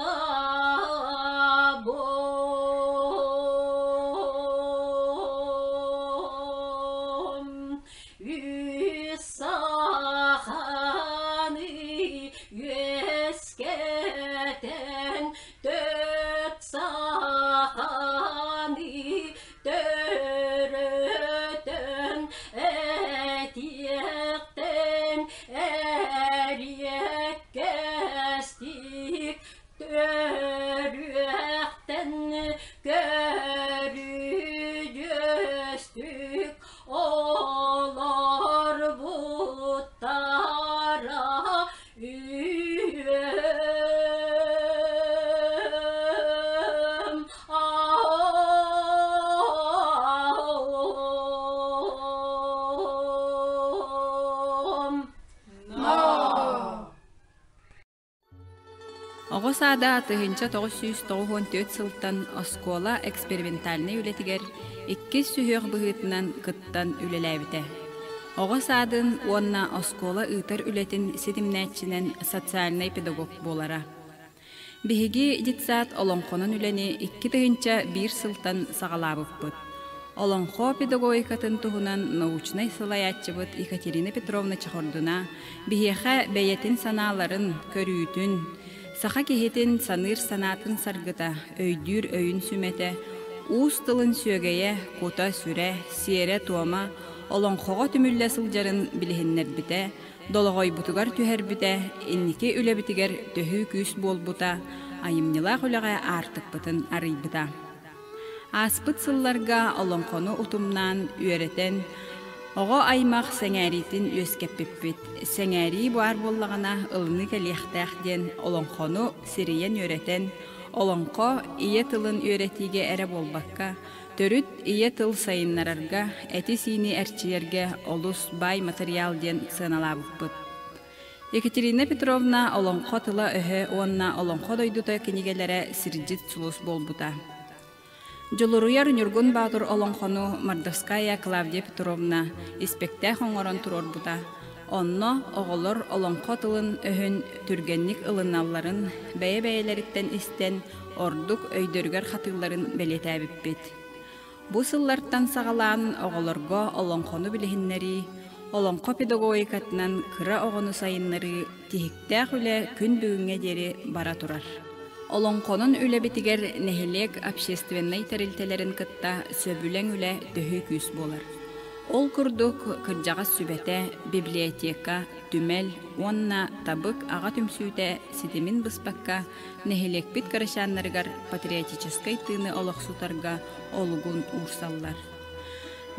Үс саханы үөскэтэн, төрт саханы төрөтөн, этиэхтэн эриэккэстик Төрүөхтэн көрүдьүөстүк олорбуттара үһү. Оҕо саада 1994 сылтан оскуола экспериментальнай үлэтигэр иккис сүһүөх быһыытынан кыттан үлэлээбитэ. Оҕо саадын уонна оскуола ыытар үлэтин ситимнээччинэн социальнай педагог буолара. Биһиги детсад олоҥхонон үлэни 2001 сылтан саҕалаабыппыт. Олоҥхо педагогикатын туһунан научнай салайааччыбыт Екатерина Петровна Чехордуна биһиэхэ бэйэтин санааларын, көрүүтүн, саха киһитин саныыр санаатын саргыта, өйдүүр өйүн сүмэтэ, уус тылын сүөгэйэ, кута-сүрэ, сиэрэ-туома олоҥхоҕо түмүллэ сылдьарын билиһиннэрбитэ, долоҕойбутугар түһэрбитэ, инники үлэбитигэр төһүү күүс буолбута, айымньылаах үлэҕэ аартыкпытын арыйбыта. Ааспыт сылларга олоҥхону утумнаан, үөрэтэн, оҕо аймах сэҥээриитин үөскэппиппит. Сэҥээрии баар буоллаҕына ылыныы кэлиэхтээх диэн олоҥхону сирийэн үөрэтэн, олоҥхо ийэ тылын үөрэтиигэ эрэ буолбакка, төрүт ийэ тыл сайыннарарга, эти-сиини эрчийэргэ олус баай матырыйаал диэн сыаналаабыппыт. Екатерина Петровна олоҥхо тыла-өһө уонна Олоҥхо дойдута кинигэлэрэ сирдьит сулус буолбута. Дьулуруйар Ньургун Баатыр олоҥхону Мордовская Клавдия Петровна испэктээх оҥорон туруорбута. Онно оҕолор олоҥхо тылын-өһүн түргэнник ылыналларын, бэйэ-бэйэлэриттэн истэн ордук өйдөрүгэр хатыылларын бэлиэтээбиппит. Бу сыллартан саҕалаан оҕолорго олоҥхону билиһиннэрии, олоҥхо педагогикатынан кыра оҕону сайыннарыы тиһиктээх үлэ күн бүгүҥҥэ диэри бара турар. Олоҥхонон үлэбитигэр нэһилиэк общественнай тэрилтэлэрин кытта сөбүлэҥ үлэ төһүү күүс буолар. Ол курдук, кырдьаҕас сүбэтэ, библиотека, түмэл уонна табык аҕа түмсүүтэ ситимин быспакка нэһилиэкпит кырачааннарыгар патриотическай тыыны олохсутарга олугун уурсаллар.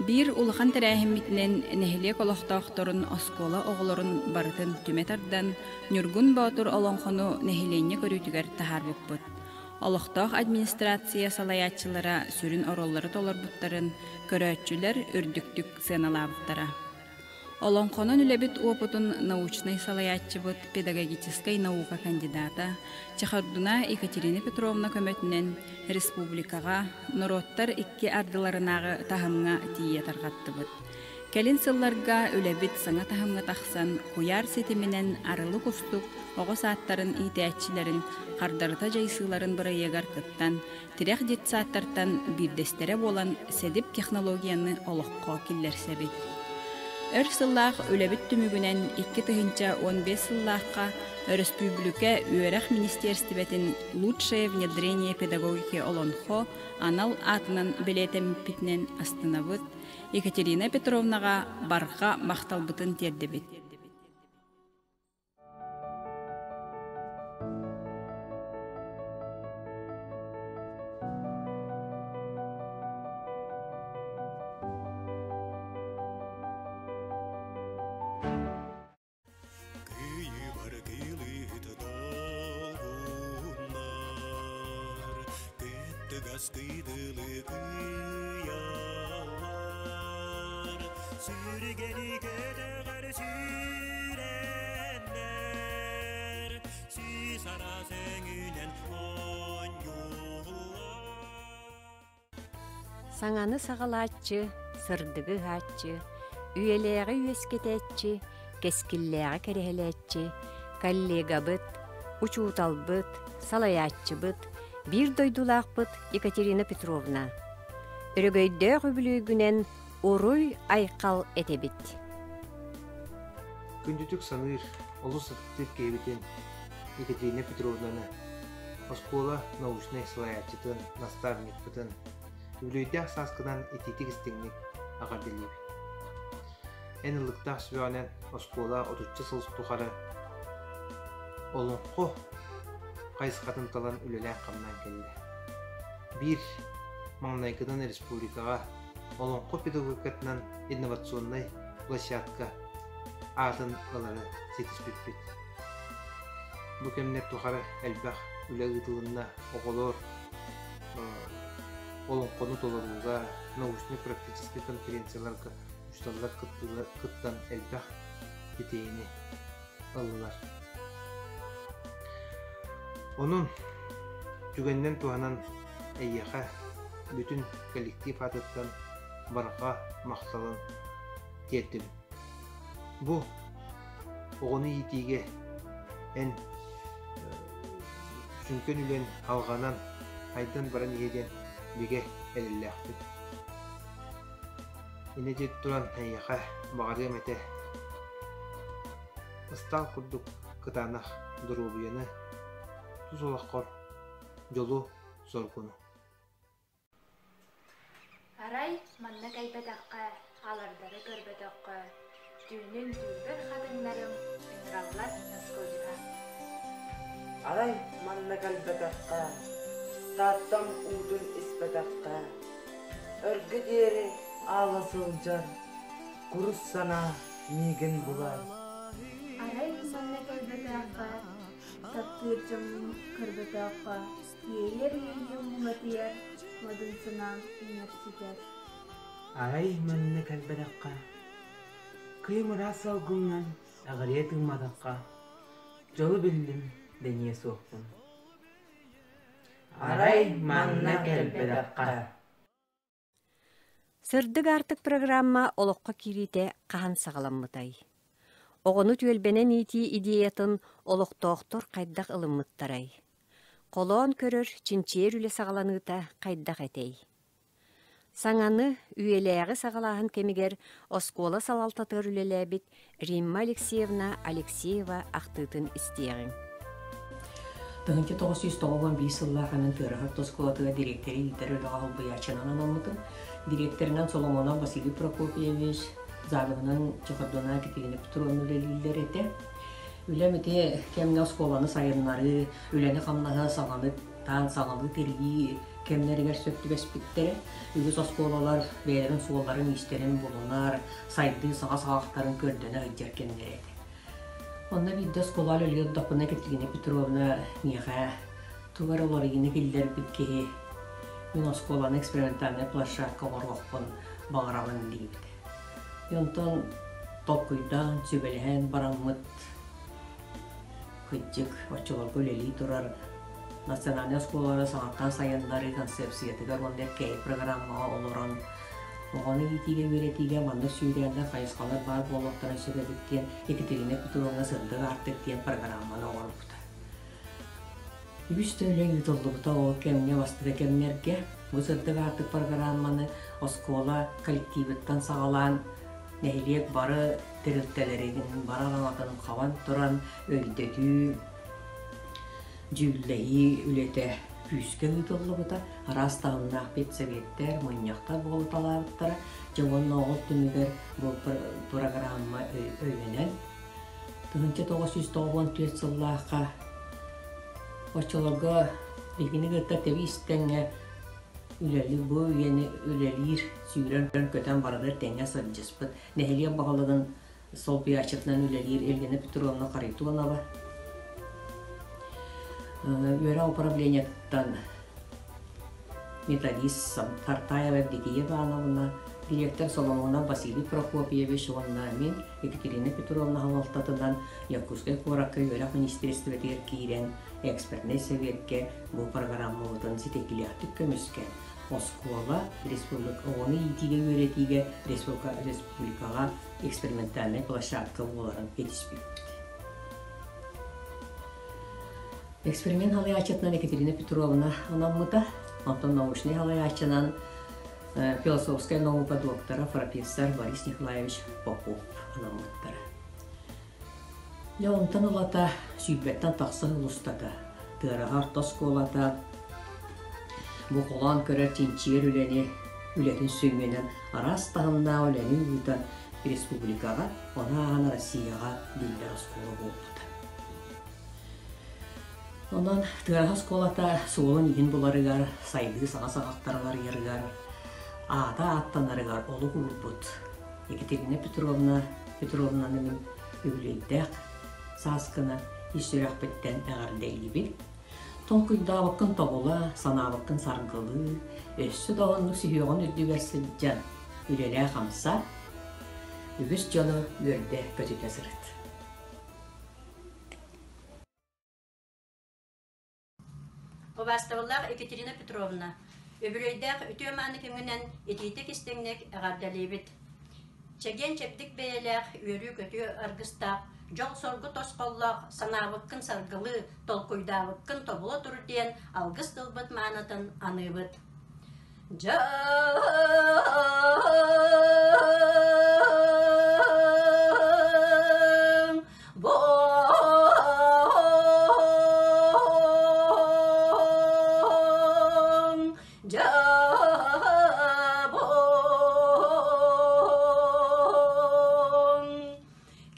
Биир улахан тэрээһиммитинэн нэһилиэк олохтоохторун оскуола оҕолорун барытын түмэ тардан Ньургун Боотур олоҥхону нэһилиэнньэ көрүүтүгэр таһаарбыппыт. Олохтоох администрация салайааччылара сүрүн оруоллары толорбуттарын көрөөччүлэр үрдүктүк сыаналаабыттара. Олоҥхонон үлэбит уопутун научнай салайааччыбыт, педагогическай наука кандидата Чехордуна Екатерина Петровна көмөтүнэн республикаҕа норуоттар икки ардыларынааҕы таһымҥа тиийэ тарҕаттыбыт. Кэлин сылларга үлэбит саҥа таһымҥа тахсан, куйаар ситиминэн Арылы кустук оҕо саадтарын иитээччилэрин хардарыта дьайсыыларын бырайыагар кыттан, тирэх детсадтартан биирдэстэрэ буолан сэдип технологияны олоххо киллэрсэбит. Өр сыллаах үлэбит түмүгүнэн 2015 сыллаахха өрөспүүбүлүкэ үөрэх министиэристибэтин «Лучшее внедрение педагогики Олонхо» анал аатынан бэлиэтэммиппитинэн астынабыт, Екатерина Петровнаҕа барҕа махталбытын тиэрдэбит. Кыйыбар кыылыыт долгуннар, Кыттыгас кыйдылы кыйаллар. Сүргэни көтөҕөр сүүрэннэр, Сүүс араас өҥүнэн оонньууллар. Саҥаны саҕалааччы, сырдыгы ыһааччы, үйэлээҕи үөскэтээччи, кэскиллээҕи кэрэһэлээччи, коллегабыт, учууталбыт, салайааччыбыт, биир дойдулаахпыт Екатерина Петровна. Өрөгөйдөөх үбүлүөйгүнэн уруй-айхал этэбит. Күндүтүк саныыр, олус ытыктыыр киһибитин Екатерина Петровнаны, оскуола научнай салайааччытын, наставникпытын, үбүлүөйдээх сааскынан итиитик-истиҥник эҕэрдэлиибит. Эн ыллыктаах сүбэҕинэн оскуола отучча сыл тухары олоҥхо хайысхатын талан үлэлээн-хамнаан кэллэ. Биир маҥнайгынан республикаҕа Олоҥхо педагогикатынан инновационнай площадка аатын ылары ситиспиппит. Бу кэмнэр тухары элбэх үлэ ыытылынна, оҕолор олоҥхону толорууга, научнай-практическай конференцияларга учууталлар кыттан элбэх ситиһиини ыллылар. Онон түгэнинэн туһанан эйиэхэ бүтүн коллектив аатыттан барҕа махталын тиэрдэбин. Бу оҕону иитиигэ эн сүҥкэн үлэн алҕанан, айдан баран иһэ диэн бигэ эрэллээхпит. Инньэ диэт туран эйиэхэ баҕарыам этэ ыстаал курдук кытаанах доруобуйаны, тус олоххор дьолу-соргуну. Арай манна кэлбэтэххэ, алардары көрбөтөххө, түүнүн түүлбэр хатыҥнарым ыҥыраллар Наскодьуһа. Арай манна кэлбэтэххэ, Тааттам уутун испэтэххэ, өргө диэри аала сылдьар курус санаа миигин булар. Арай манна кэлбэтэххэ, таптыыр дьоммун көрбөтөххө, Иэйэр иэйиим муҥатыйар, модун санаам иҥэр-сүтэр. Арай манна кэлбэтэххэ, кыйым ыраас салгыҥҥан эҕирийэ тыымматахха, дьолу биллим дэниэ суохпун. Арай манна кэлбэтэххэ. Сырдык аартык программа олоххо киириитэ хаһан саҕаламмытай? Оҕону түөлбэнэн иитии идеятын олохтоохтор хайдах ылыммыттарай? Холоон көрөр, чинчийэр үлэ саҕаланыыта хайдах этэй? Саҥаны, үйэлээҕи саҕалааһын кэмигэр оскуола салалтатыгар үлэлээбит Римма Алексеевна Алексеева ахтыытын истиэҕиҥ. 1991 сыллаах анан Тыараһа орто оскуолатыгар дириэктэри иитэр үлэҕэ солбуйааччынан анаммытым. Дириэктэринэн Соломонов Василий Прокопьевич, завуһунан Чехордуна Екатерина Петровна үлэлииллэр этэ. Үлэм ити кэмҥэ оскуоланы сайыннарыы, үлэни-хамнаһы саҥаны таан саҥалыы тэрийии кэмнэригэр сөп түбэспиттэрэ. Үгүс оскуолалар бэйэлэрин суолларын-иистэрин булунар, сайдыы саҥа саҕахтарын көрдөнө сылдьар кэмнэрэ этэ. Онно биирдэ оскуола үлэлии олордохпуна Екатерина Петровна миэхэ тугу эрэ уларыйыыны киллэрбит киһи мин оскуоланы экспериментальнай площадка оҥоруохпун баҕарабын диэбитэ. Онтон толкуйдаан, сүбэлэһэн бараммыт кырдьык оччолорго үлэлии турар национальнай оскуолалары саҥаттан сайыннарыы концепциятыгар уонна эркээйи программаҕа олорон оҕону иитиигэ үөрэтиигэ маннык сүүрээннэр хайысхалар баар буолуохтарын сөп эбит диэн Екатерина Петровна Сырдык аартык диэн программаны оҥорбута. Үгүс да үлэ ыытыллыбыта ол кэмҥэ бастакы кэмнэргэ бу Сырдык аартык программаны оскуола коллективыттан саҕалаан нэһилиэк бары тэрилтэлэрин бары араҥатын хабан туран өйдөтүү, дьүүллэһии үлэтэ күүскэ ыытыллыбыта. Араас таһымнаах педсоветтэр, мунньахтар буолуталаабыттара. Дьэ уонна ол түмүгэр бу программа өйөнөн 1994 сыллаахха оччолорго биһигини кытта тэбии истэҥҥэ үлэлии бу үйэни үлэлиир сүүрэн-көтөн барытыгар тэҥҥэ сылдьыспыт нэһилиэк баһылыгын солбуйааччытынан үлэлиир Елена Петровна Харитонова үөрэх управлениетыттан методист Тартаева Евдокия Ивановна, директор Соломонов Василий Прокопьевич уонна мин Екатерина Петровна салалтатынан Якутскай куоракка үөрэх министиэристибэтигэр киирэн экспертнэй сэбиэккэ бу программабытын ситиһиилээхтик көмүскээн оскуола республика оҕону иитиигэ үөрэтиигэ республикаҕа экспериментальнай площадка буоларын ситиспиппит. Эксперимент салайааччытынан Екатерина Петровна анаммыта, онтон научнай салайааччынан философскай наука доктора, профессор Борис Николаевич Попов анаммыттара. Дьэ онтон ылата сүүрбэттэн тахса сыл устата Тыараһа орто оскуолата бу холоон көрөр чинчийэр үлэни үлэтин сүнньүнэн араас таһымнаах үлэни ыытан республикаҕа, ону ааһан Россияҕа биллэр оскуола буолбута. Онон Тыараһа оскуолата суолун иһин буларыгар, сайдыы саҥа саҕахтар уларыйарыгар, аата ааттанарыгар олук уурбут Екатерина Петровна Петровнаны мин үбүлүөйдээх сааскына ис сүрэхпиттэн эҕэрдэлиибин. Толкуйдаабыккын тобула, санаабыккын саргылыы, өссө да оннук сүһүөҕүн үрдүгэр сылдьан үлэлээ-хамсаа, үгүс дьону үөрдэ-көтүтэ сырыт. Убаастабыллаах Екатерина Петровна, үбүлүөйдээх үтүө-мааны күҥҥүнэн итиитик-истиҥник эҕэрдэлиибит! Чэгиэн-чэбдик бэйэлээх, үөрүү-көтүү аргыстаах, дьол-соргу тосхоллоох, санаабыккын саргылыы, толкуйдаабыккын тобула тур диэн алгыс тылбыт маанытын аныыбыт. Дьаҥ буоҥ дьабоҥ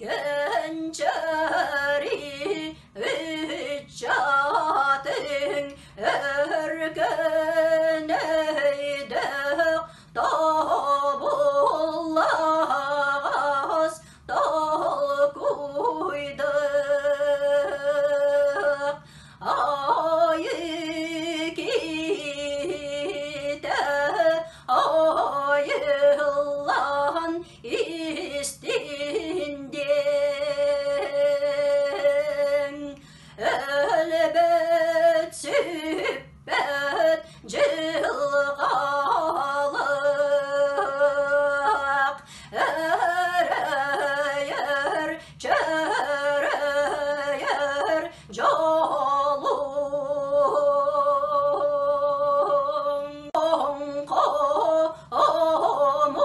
кэнчэри ыччатыҥ өркөн өйдөөх тобуллаҕас толкуйдах айы киһитэ айыллан истин диэн өлбөт сүппэт дьылҕалаах өрөйөр чөрөйөр дьолуҥ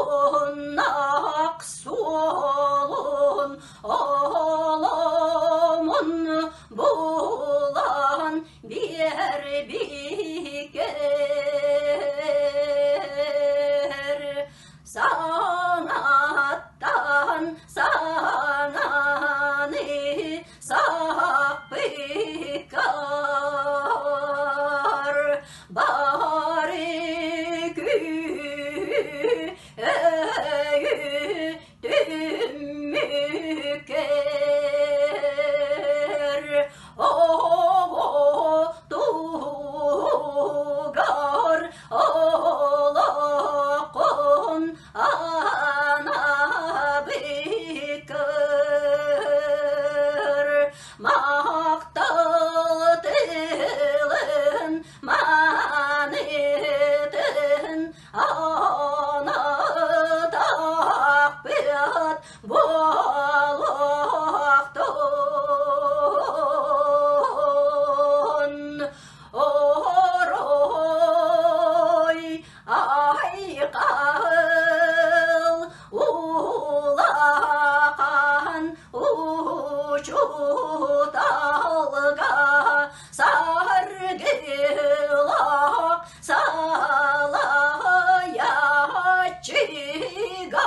омуннах суолун оломун булан биэрбиккэр саҥаттан саҥаны сахпыккар бары күүһү өйү түммүккэр оҕо туһугар олоххун анаабыккар махтал тылын маанытын анатахпыт буолуохтун орой айхал улахан учууталга саргылаах салайааччыга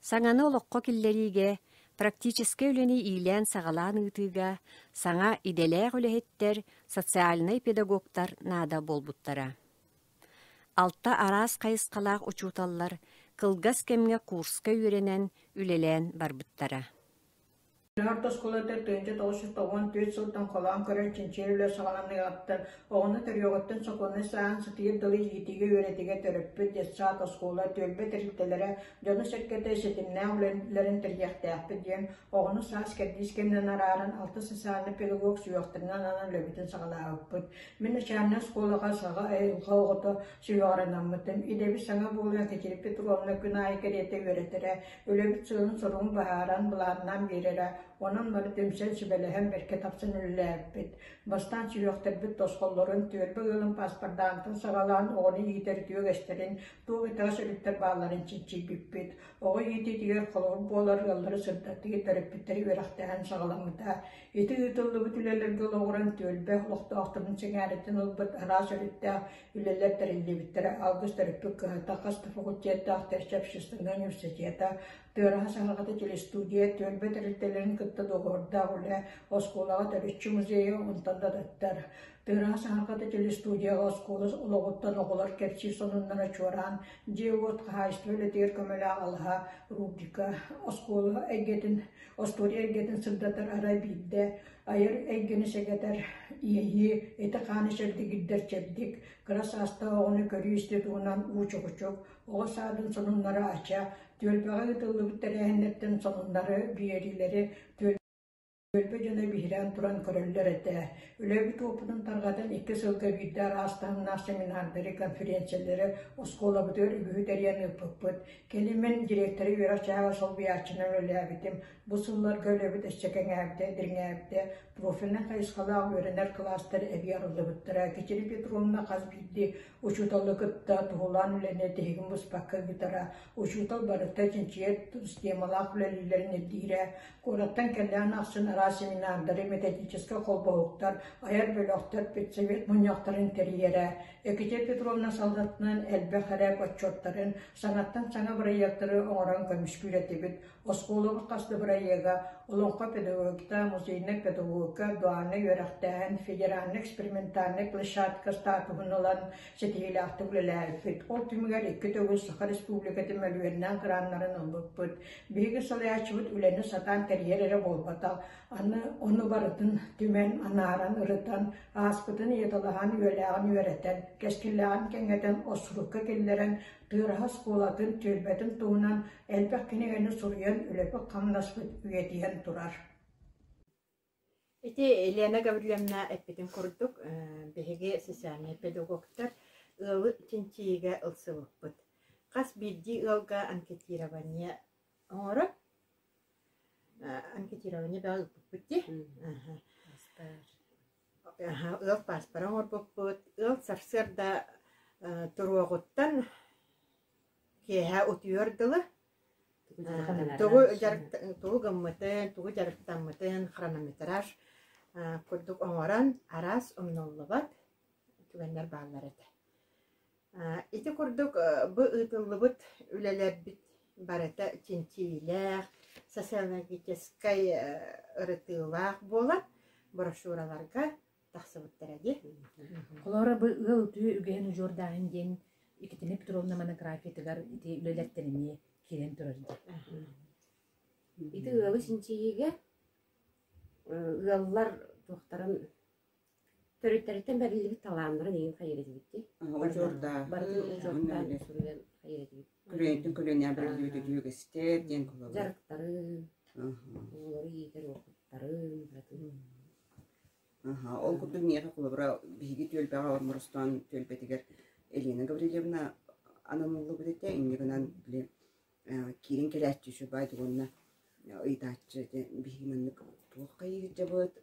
Саҥаны олоххо киллэриигэ, практическай үлэни иилээн-саҕалаан ыытыыга саҥа идэлээх үлэһиттэр, социальнай педагогтар наада буолбуттара. Алта араас хайысхалаах учууталлар кылгас кэмҥэ курска үөрэнэн, үлэлээн барбыттара. Орто оскуолата 1994 сылтан холоон көрөн чинчийэр үлэ саҕаланыаҕыттан оҕону төрүөҕүттэн сокуоннай сааһын сытыйар дылы иитиигэ-үөрэтиигэ төрөппүт детсад, оскуола, түөлбэ тэрилтэлэрэ дьону-сэргэтэ ситимнээх үлэлэрин тэрийиэхтээхпит диэн оҕону саас кэрдиис кэминэн арааран алта социальнай педагог сүһүөхтэринэн анаан үлэбитин саҕалаабыппыт. Мин начальнай оскуолаҕа саҕа айылҕа оҕото сүһүөҕэр анаммытым. Идэбит саҥа буолан Екатерина Петровна күн аайы кэриэтэ үөрэтэрэ, Үлэбит сыалын-соругун быһааран, былааннаан биэрэрэ, онон бары түмсэн, сүбэлэһэн, бэркэ тапсан үлэлээбиппит. Бастаан сүһүөхтэрбит тосхоллорун, түөлбэ ыалын пааспардаантан саҕалаан оҕону иитэр үтүө үгэстэрин, туох итэҕэс өрүттэр баалларын чинчийбиппит. Оҕо иитиитигэр холобур буолар ыаллары сырдатыы, төрөппүттэри үөрэхтээһин саҕаламмыта. Ити ыытыллыбыт үлэлэргэ олоҕуран түөлбэ олохтоохторун сэҥээриттэн ылбыт араас өрүттээх Үлэлэр тэриллибиттэрэ Алгыс төрөппүт кыһата, хас да факультеттаах Тэрчи общественнай университета, Тыараһа саҥаҕата телестудия, түөлбэ тэрилтэлэрин кытта доҕордоох үлэ, оскуолаҕа төрүччү музейа, онтон да атыттар. Тыыраһа саҥарбата телестудияҕа оскуола олоҕуттан оҕолор кэпсиир сонуннара чуораан, дьиэ-уот хаһаайыстыба үлэтигэр көмөлөөх алаһа рубрика оскуола эйгэтин, остуоруйа эйгэтин сырдатар арай биирдэ айар эйгэни сэгэтэр иэйии, эти-хааны чэбдигирдэр чэбдик, кыра саастаах оҕону көрүү-истии туһунан уу чукучук, оҕо саадын сонуннара ача, түөлбэҕэ ыытыллыбыт тэрээһиннэртэн сонуннары, биэриилэри Түөлбэ дьоно биһирээн туран көрөллөр этэ. Үлэбит уопутун тарҕатан икки сылга биирдэ араас таһымнаах семинардары, конференциялары оскуолабытыгар үгүһү тэрийэн ыыппыппыт. Кэлин мин директоры үөрэх чааһыгар солбуйааччынан үлэлээбитим. Бу сылларга үлэбит өссө кэҥээбитэ, дириҥээбитэ, профильнай хайысхалаах үөрэнэр кылаастар эбии арыллыбыттара. Кичири Петровна хас биирдии учууталы кытта туһулаан үлэни тиһигин быспакка ыытара. Учуутал барыта чинчийэр системалаах үлэлииллэрин ирдиирэ. Куораттан кэллэҕин ахсын араас семинардары, методическай холбоһуктар, айар бөлөхтөр, педсовет мунньахтарын тэрийэрэ. Екатерина Петровна салалтатынан элбэх эрэ отчуоттарын, саҥаттан саҥа бырайыактары оҥорон көмүскүүр этибит. Оскуолабыт хас да бырайыага Олоҥхо педагогика, музейнай педагогика, дуальнай үөрэхтээһин, федеральнай экспериментальнай площадка статуһун ылан ситиһиилээхтик үлэлээбиппит. Ол түмүгэр икки төгүл Саха Республикатын мөлүйүөннээх граннарын ылбыппыт. Биһиги салайааччыбыт үлэни сатаан тэрийэр эрэ буолбатах, аны ону барытын түмэн, анааран, ырытан, ааспытын ыйыталаһан, үөлээҕин үөрэтэн, кэскиллээҕин кэҥэтэн, осурукка киллэрэн, Тыараһа оскуолатын, түөлбэтин туһунан элбэх кинигэни суруйан үлэбит-хамнаспыт үйэтийэн турар. Ити Елена Гаврильевна эппитин курдук, биһиги социальнай педагогтар ыалы чинчийиигэ ылсыбыппыт. Хас биирдии ыалга анкетирование оҥорон, анкетирование бөҕө ыыппыппыт дии. Ыал пааспара оҥорбуппут. Ыал сарсыарда туруоҕуттан киэһэ утуйуор дылы тугу тугу гыммытын, тугу дьарыктаммытын хронометраж курдук оҥорон араас умнуллубат түгэннэр бааллар этэ. Ити курдук бу ыытыллыбыт үлэлэрбит барыта чинчиилээх, социологическай ырытыылаах буолан брошюраларга тахсыбыттара дии. Холобура, бу ыал үтүө үгэһин удьуордааһын диэн Екатерина Петровна монографиятыгар ити үлэлэртэн эмиэ киирэн турар дии. Ити ыалы чинчийиигэ ыаллар туохтарын төрүттэриттэн бэриллибит талааннарын иһин хайыр этибит дии. Удьуордааһын. Барытын удьуордаан суруйан хайыр этибит. Көлүөнэттэн көлүөнэҕэ бэриллибит үтүө үгэстэр диэн кулабы. Дьарыктарын, оҕолору иитэр уопуттарын, барытын. Ол курдук миэхэ холобура биһиги түөлбэҕэ Орморостоон түөлбэтигэр Елена Гаврильевна ананыллыбыт этэ. Инньэ гынан били киирэн кэлээччи үчүгэй уонна ыйытааччы ити биһиги маннык туох хайыһыдьабыт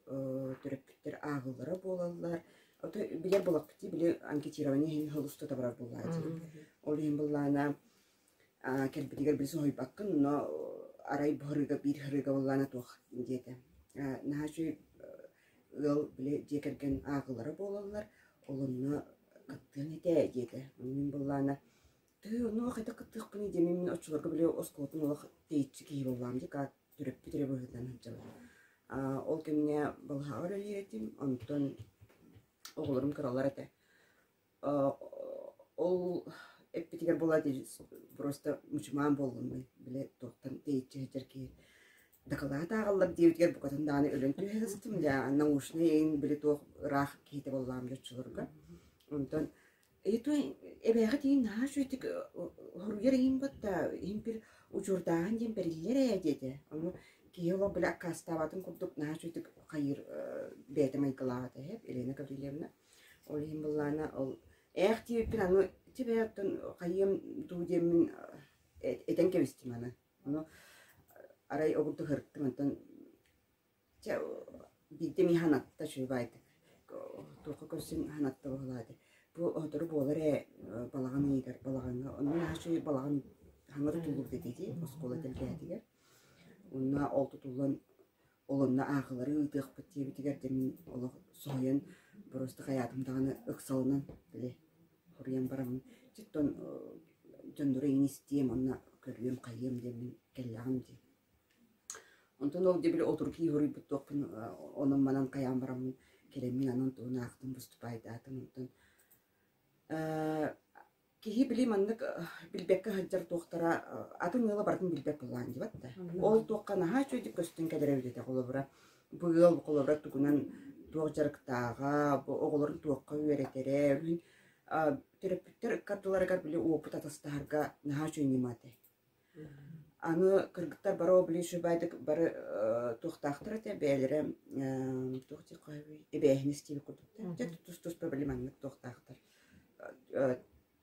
төрөппүттэр ааҕыллара буолаллар. Ото билэр буолахпыт дии, били анкетирование иһин хыл устата барар буоллаҕа дии. Ол иһин быллаана кэлбитигэр били соһуйбаккын, но арай бу һырыыга биир һырыыга буоллаана туох диэтэ. Наһаа үчүгэй ыал били дьиэ кэргэн ааҕылара буолаллар, ол онно кыттыаҥ этэ диэтэ. Мин буоллаана тыы онно хайдах кыттыахпыный диэн мин оччолорго били оскуолатын олох тэйиччи киһи буоллаҕым дии, как төрөппүт эрэ быһыытынан сылдьабын. Ол кэмҥэ балыһаҕа үлэлиир этим, онтон оҕолорум кыралар этэ. Ол эппитигэр буолла просто мучумаан буоллум мин били туохтан тэйиччи сылдьар киһи дакылаат ааҕаллар диэбитигэр букатын даҕаны өлөн түһэ сыстым дьэ научный эйин били туох ыраах киһитэ буоллаҕым дьэ оччолорго онтон эбээҕит иһин наһаа үчүгэйдик хоруйар иһин батта иһин бир удьуордааһын диэн бэриллэр ээ диэтэ ону киһи олох били аккаастаабатын курдук наһаа үчүгэйдик хайыыр бэйэтэ майгылаах этэ Елена Гаврильевна Ол иһин былаана ол ээх диэбиппин аны ити бэйэ оттон хайыам дуу диэммин этэн кэбистим аны. Ону арай огурду ыһырыттым онтон чэ биирдэ эмиэ санатта үчүгэй баайдык туохха көрсөн санатта быһыылаах этэ. Бу сотору буолар ээ балаҕан ыйыгар балаҕаҥҥа онно наһаа үчүгэй балаҕан хаҥа тутуллубут этэ дии оскуола тэлгэһэтигэр. Онно ол тутуллан Ол онно аахылары ыытыахпыт диэбитигэр дьэ мин олох соһуйан просто хайаатым даҕаны ыксалынан били хоруйан бараммын читтон дьоннору иҥин истиэм уонна көрүөм хайыам диэммин кэллэҕим дии. Онтон ол дьэ били отуркии хоруйбут туохпун онон-манан хайаан бараммын Кэлэммин анан тугун аахтым, выступайдаатым онтон киһи били маннык билбэккэ сылдьар туохтара атын ыала барытын билбэт буоллаҕын диэбэт да. Ол туохха наһаа үчүгэйдик көстөн кэлэрэ эбит этэ холобура. Бу ыал холобура тугунан туох дьарыктааҕа, бу оҕолорун туохха үөрэтэрэ, билин төрөппүттэр ыккардыларыгар били уопут атастаһарга наһаа үчүгэй ньыма этэ. Аны кыргыттар бары ол били үчүгэйдик бары туохтаахтар этэ бэйэлэрэ туох диэххэ эбээһинэс диэбит курдуктар. Дьэ тус-туспа били маннык туохтаахтар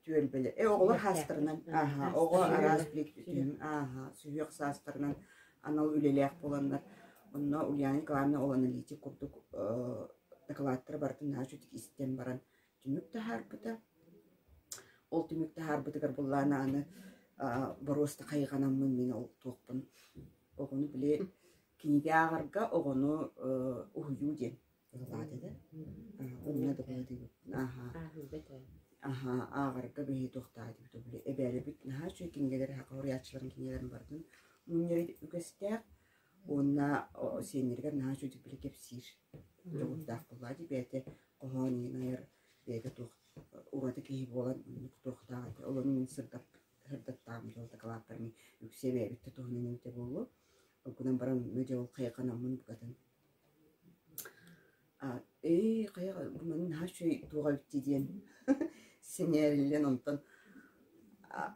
түөлбэлэр. Э оҕолор хаастарынан ааһа оҕо араас били ааһа сүһүөх саастарынан анал үлэлээх буоланнар онно Ульяна Николаевна ол аналитик курдук дакылааттары барытын наһаа үчүгдүк истэн баран түмүк таһаарбыта. Ол түмүк таһаарбытыгар буллаана аны боруоста хайҕанаммын мин ол туохпун оҕону били кинигэ ааҕарга оҕону уһуйуу диэн ылаат этэ. Онно да быһыытыйбыппын. Аһаа. Аһаа, ааҕарга биһи туохтаатыбыт били эбээлэбит наһаа үчүгэй кинигэлэри саха суруйааччыларын кинигэлэрин барытын мунньар үгэстээх уонна сиэннэригэр наһаа үчүгэй били кэпсиир дьоҕурдаах буоллаа дии бэйэтэ хоһоон иһин айар бэйэтэ туох ураты киһи буолан оннук туохтаах этэ. Ол ону мин сырдаппыт сырдаттаҕым дьол дакылааттарым үксэ эбээбит да туһунан эбитэ буолуо. Ол гынан баран онно дьэ ол хайҕанаммын букатын Ээ, хайа бу манна наһаа үчүгэй туох эбит дии диэн сэҥээриллэн онтон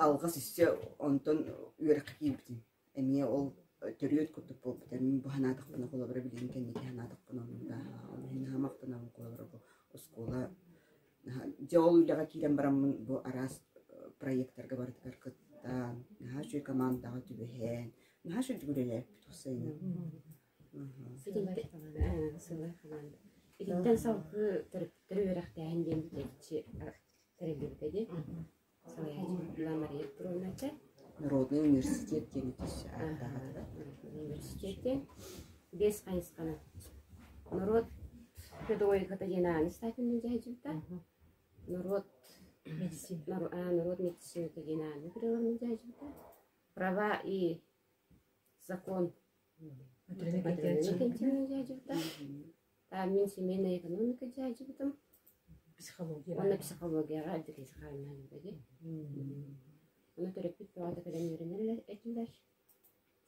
алҕас өссө онтон үөрэххэ киирбитим. Эмиэ ол төрүөт курдук буолбута. Мин бу санаатахпына холобура билигин кэнники санаатахпына оннук ол иһин наһаа махтанабын холобура бу оскуола дьэ ол үлэҕэ киирэн бараммын бу араас проектарга барытыгар кыттан, наһаа үчүгэй командаҕа түбэһэн, наһаа үчүгэй үлэлээбиппит уопсайынан. Сылай хамаанда. Итинтэн салгыы төрөппүттэр үөрэхтээһин диэн бүтэйчи тэриллибитэ дии. Салайааччы Мария Петровна этэ. Народный университет диэн өтөс ааттаах Университет диэн биэс хайысханы. Норуот педагогиката диэн ааны статунан дьаһайдьыбыта. Норуот норуот медицината диэн ааны крыловна дьаһайдьыбыта. Права и закон Мин семейная экономика дьаадьыбытым. Психология. Уонна психологияҕа дии. Ону төрөппүт бөҕөтө кэлэн үөрэнэр этилэр.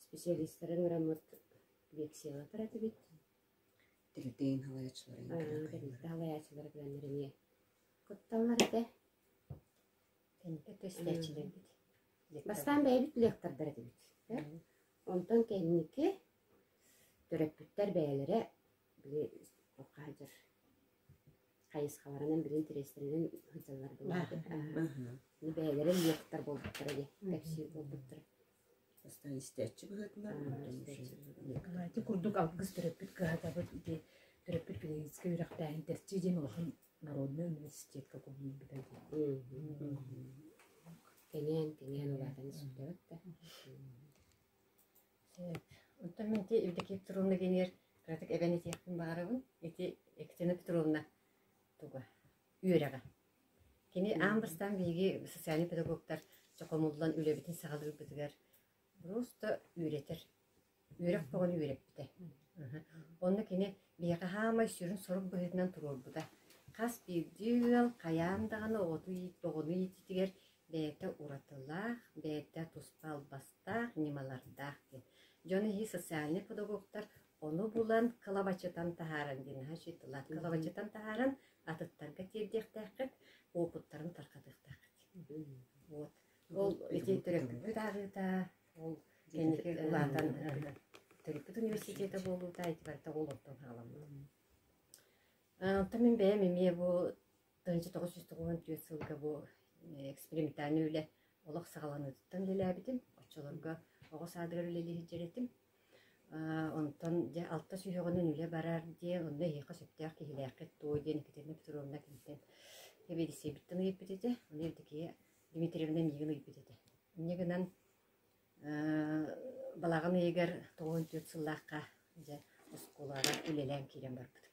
Специалистары ыҥыраммыт лекциялатар этибит. Тэрилтэйин халайааччылара Тэрилтэ халайааччылара кэлэннэр эмиэ кытталлар этэ. Тестээччилэрбит. Бастаан бэйэбит лектордар этибит. Онтон кэнники төрөппүттэр бэйэлэрэ били туохха сылдьар хайысхаларынан били интэриэстэринэн сылдьаллар буолбут. Бэйэлэрэ лектор буолбуттара дии, кэпсиир буолбуттара. Бастаан истээччи быһыытынан Ити курдук алгыс төрөппүт кыһатабыт ити төрөппүт педагогическай үөрэхтээһин тэрчи диэн улахан народнай университетка кубулуйбута дии. Кэҥээн, кэҥээн улаатан испитэбит да. Сөп. Онтон мин ити Евдокия Петровна диэнигэр кыратык эбэн этиэхпин баҕарабын. Ити Екатерина Петровна туга үөрэҕэ. Кини аан бастаан биһиги социальнай педагогтар чохомуллан үлэбитин саҕалыырбытыгар просто үөрэтэр үөрэх бөҕөнү үөрэппитэ. Онно кини биһиэхэ саамай сүрүн сорук быһыытынан туруорбута. Хас биирдии ыал хайаан даҕаны оҕону иитиитигэр бэйэтэ уратылаах, бэйэтэ туспа албастаах, ньымалардаах диэн. Дьон иһи социальнай педагогтар ону булан кылабачытан таһааран диэн наһаа үчүгэй тыллаах кылабачытан таһааран атыттарга тиэрдиэхтээххит, опыттарын тарҕатыахтааххыт. Вот. Ол ити төрөппүппүт ааҕыыта, ол кэнники улаатан төрөппүт университета буолуута ити барыта ол онтон саҕаламмыт. Онтон мин бэйэм эмиэ бу 1994 сылга бу экспериментальнай үлэ олох саҕаланыытыттан үлэлээбитим. Оччолорго оҕо саадыгар үлэлии сылдьар этим. Онтон дьэ алта сүһүөҕүнэн үлэ барар диэн, онно эһиэхэ сөптөөх киһилээххит дуо диэн Екатерина Петровна киниттэн сэбиэдиссэйбиттэн ыйыппыт этэ. Ону Евдокия Дмитриевна миигин ыйбыт этэ. Инньэ гынан балаҕан ыйыгар 94 сыллаахха дьэ оскуолаҕа үлэлээн киирэн барбытым.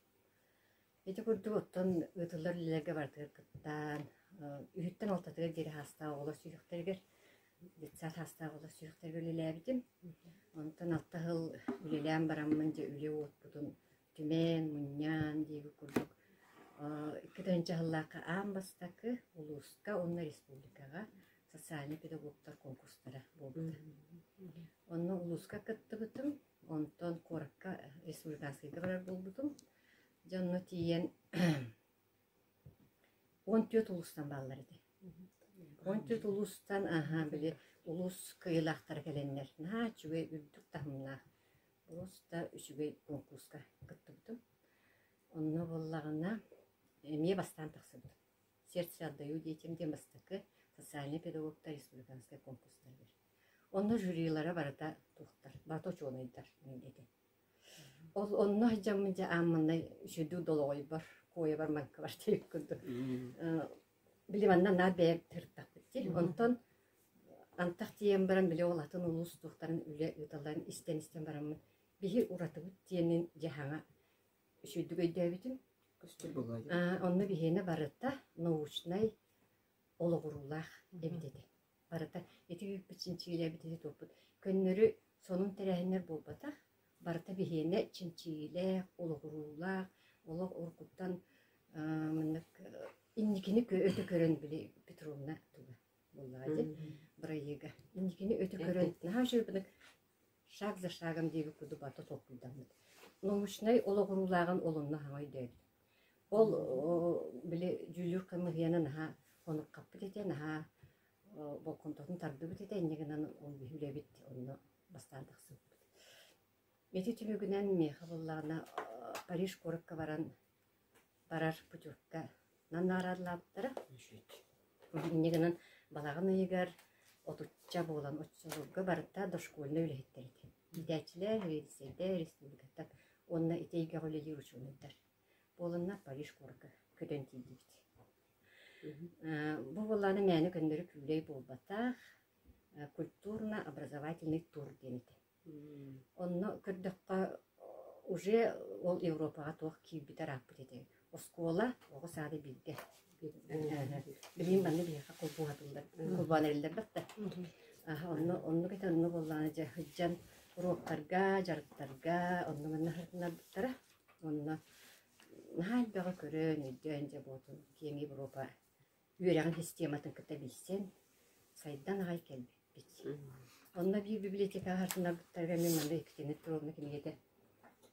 Ити курдук оттон ыытыллар үлэлэргэ барытыгар кыттан, үһүттэн алтатыгар диэри саастаах оҕолор сүһүөхтэригэр, детсад саастаах оҕолор сүһүөхтэригэр үлэлээбитим. Онтон алта сыл үлэлээн бараммын дьэ үлэ уоппутун түмэн, мунньан диэбит курдук 2 сыллаахха аан бастакы улууска уонна республикаҕа социальнай педагогтар конкурстара буолбута. Онно улууска кыттыбытым, онтон куоракка республиканскайга барар буолбутум. Дьэ онно тиийэн 14 улуустан бааллар этэ. 14 улуустан аһа били улуус кыайыылаахтара кэлэннэр наһаа үчүгэй үрдүк таһымнаах просто үчүгэй конкурска кыттыбытым. Онно буоллаҕына эмиэ бастаан тахсыбытым. «Сердце отдаю детям» диэн бастакы социальнай педагогтар республиканскай конкурстарыгар. Онно жюрилара барыта туохтар, барыта учуонайдар этэ. Ол онно сылдьаммын дьэ аан маҥнай үчүгэйдик долоҕойбор, куойабар маҥкабар диэбит курдук били манна наар бэйэм сырыттахпыт дии. Онтон антах тиийэн баран били ол атын улуус туохтарын үлэ ыыталларын истэн-истэн бараммын биһи уратыбыт диэнин дьэ хаҥа үчүгэйдик өйдөөбүтүм. Онно биһиэнэ барыта научнай олоҕуруулаах эбит этэ. Барыта ити үүппүт чинчиилээбит ити туохпут көннөрү сонун тэрээһиннэр буолбатах, барыта биһиэнэ чинчийиилээх, олоҕуруулаах, олох уруккуттан маннык инникини өтө көрөн били Петровна туга буоллаҕа дии бырайыага. Инникини өтө көрөн наһаа үчүгэй шаг за шагом диэбит курдук барыта толкуйдаммыт. Научнай олоҕуруулааҕын олунна хаҥа өйдөөбүт. Ол били дьүүллүүр хамыыһыйаны наһаа хонуккаппыт этэ, наһаа болҕомтотун тардыбыт этэ, инньэ гынан ол биһи үлэбит онно бастаан тахсыбыппыт. Ити түмүгүнэн миэхэ буоллаҕына Париж куоракка баран барар путевка наҕараадалаабыттара. Инньэ гынан балаҕан ыйыгар отучча буолан оччолорго барыта дошкольнай үлэһиттэр этэ. Иитээччилэр, режиссердэр, республикаттан уонна ити эйгэҕэ үлэлиир учуонайдар. Буоланнар Париж куоракка көтөн тиийдибит. Бу буоллаҕына мээнэ көннөрү күүлэй буолбатах, культурно-образовательный тур диэн этэ. Онно көрдөххө, уже ол Европаҕа туох киирбитэ ырааппыт этэ. Оскуола, оҕо саада бииргэ. Билигин манна биһиэхэ холбууһатыллар, холбоон эрэллэр да. Онно оннук этэ, онно буоллаҕына дьэ сылдьан уруоктарга, дьарыктарга онно манна сырытыннарбыттара. Онно наһаа элбэҕи көрөн, өйдөөн дьэ буотун киэҥ Европа үөрэҕин систематын кытта билсэн, сайдан аҕай кэлбиппит. Онно биир библиотекаҕа сырытыннарбыттарыгар мин манна Екатерина Петровна кинигэтэ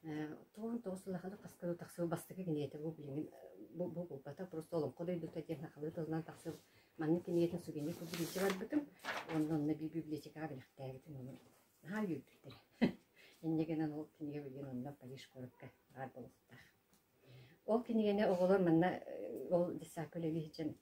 99 сыллаахха хаска да тахсыбыт бастакы кинигэтэ бу билигин бу бу буолбатах просто Олоҥхо дойдута диэн сахалыы тылынан тахсыбыт маннык кинигэтин сувенир курдук илдьэ барбытым уонна онно биир библиотекаҕа бэлэхтээбитим ону наһаа үөрбүттэрэ. Инньэ гынан ол кинигэ билигин онно Париж куоракка баар буолуохтаах. Ол кинигэни оҕолор манна ол детсадка үлэлии сылдьан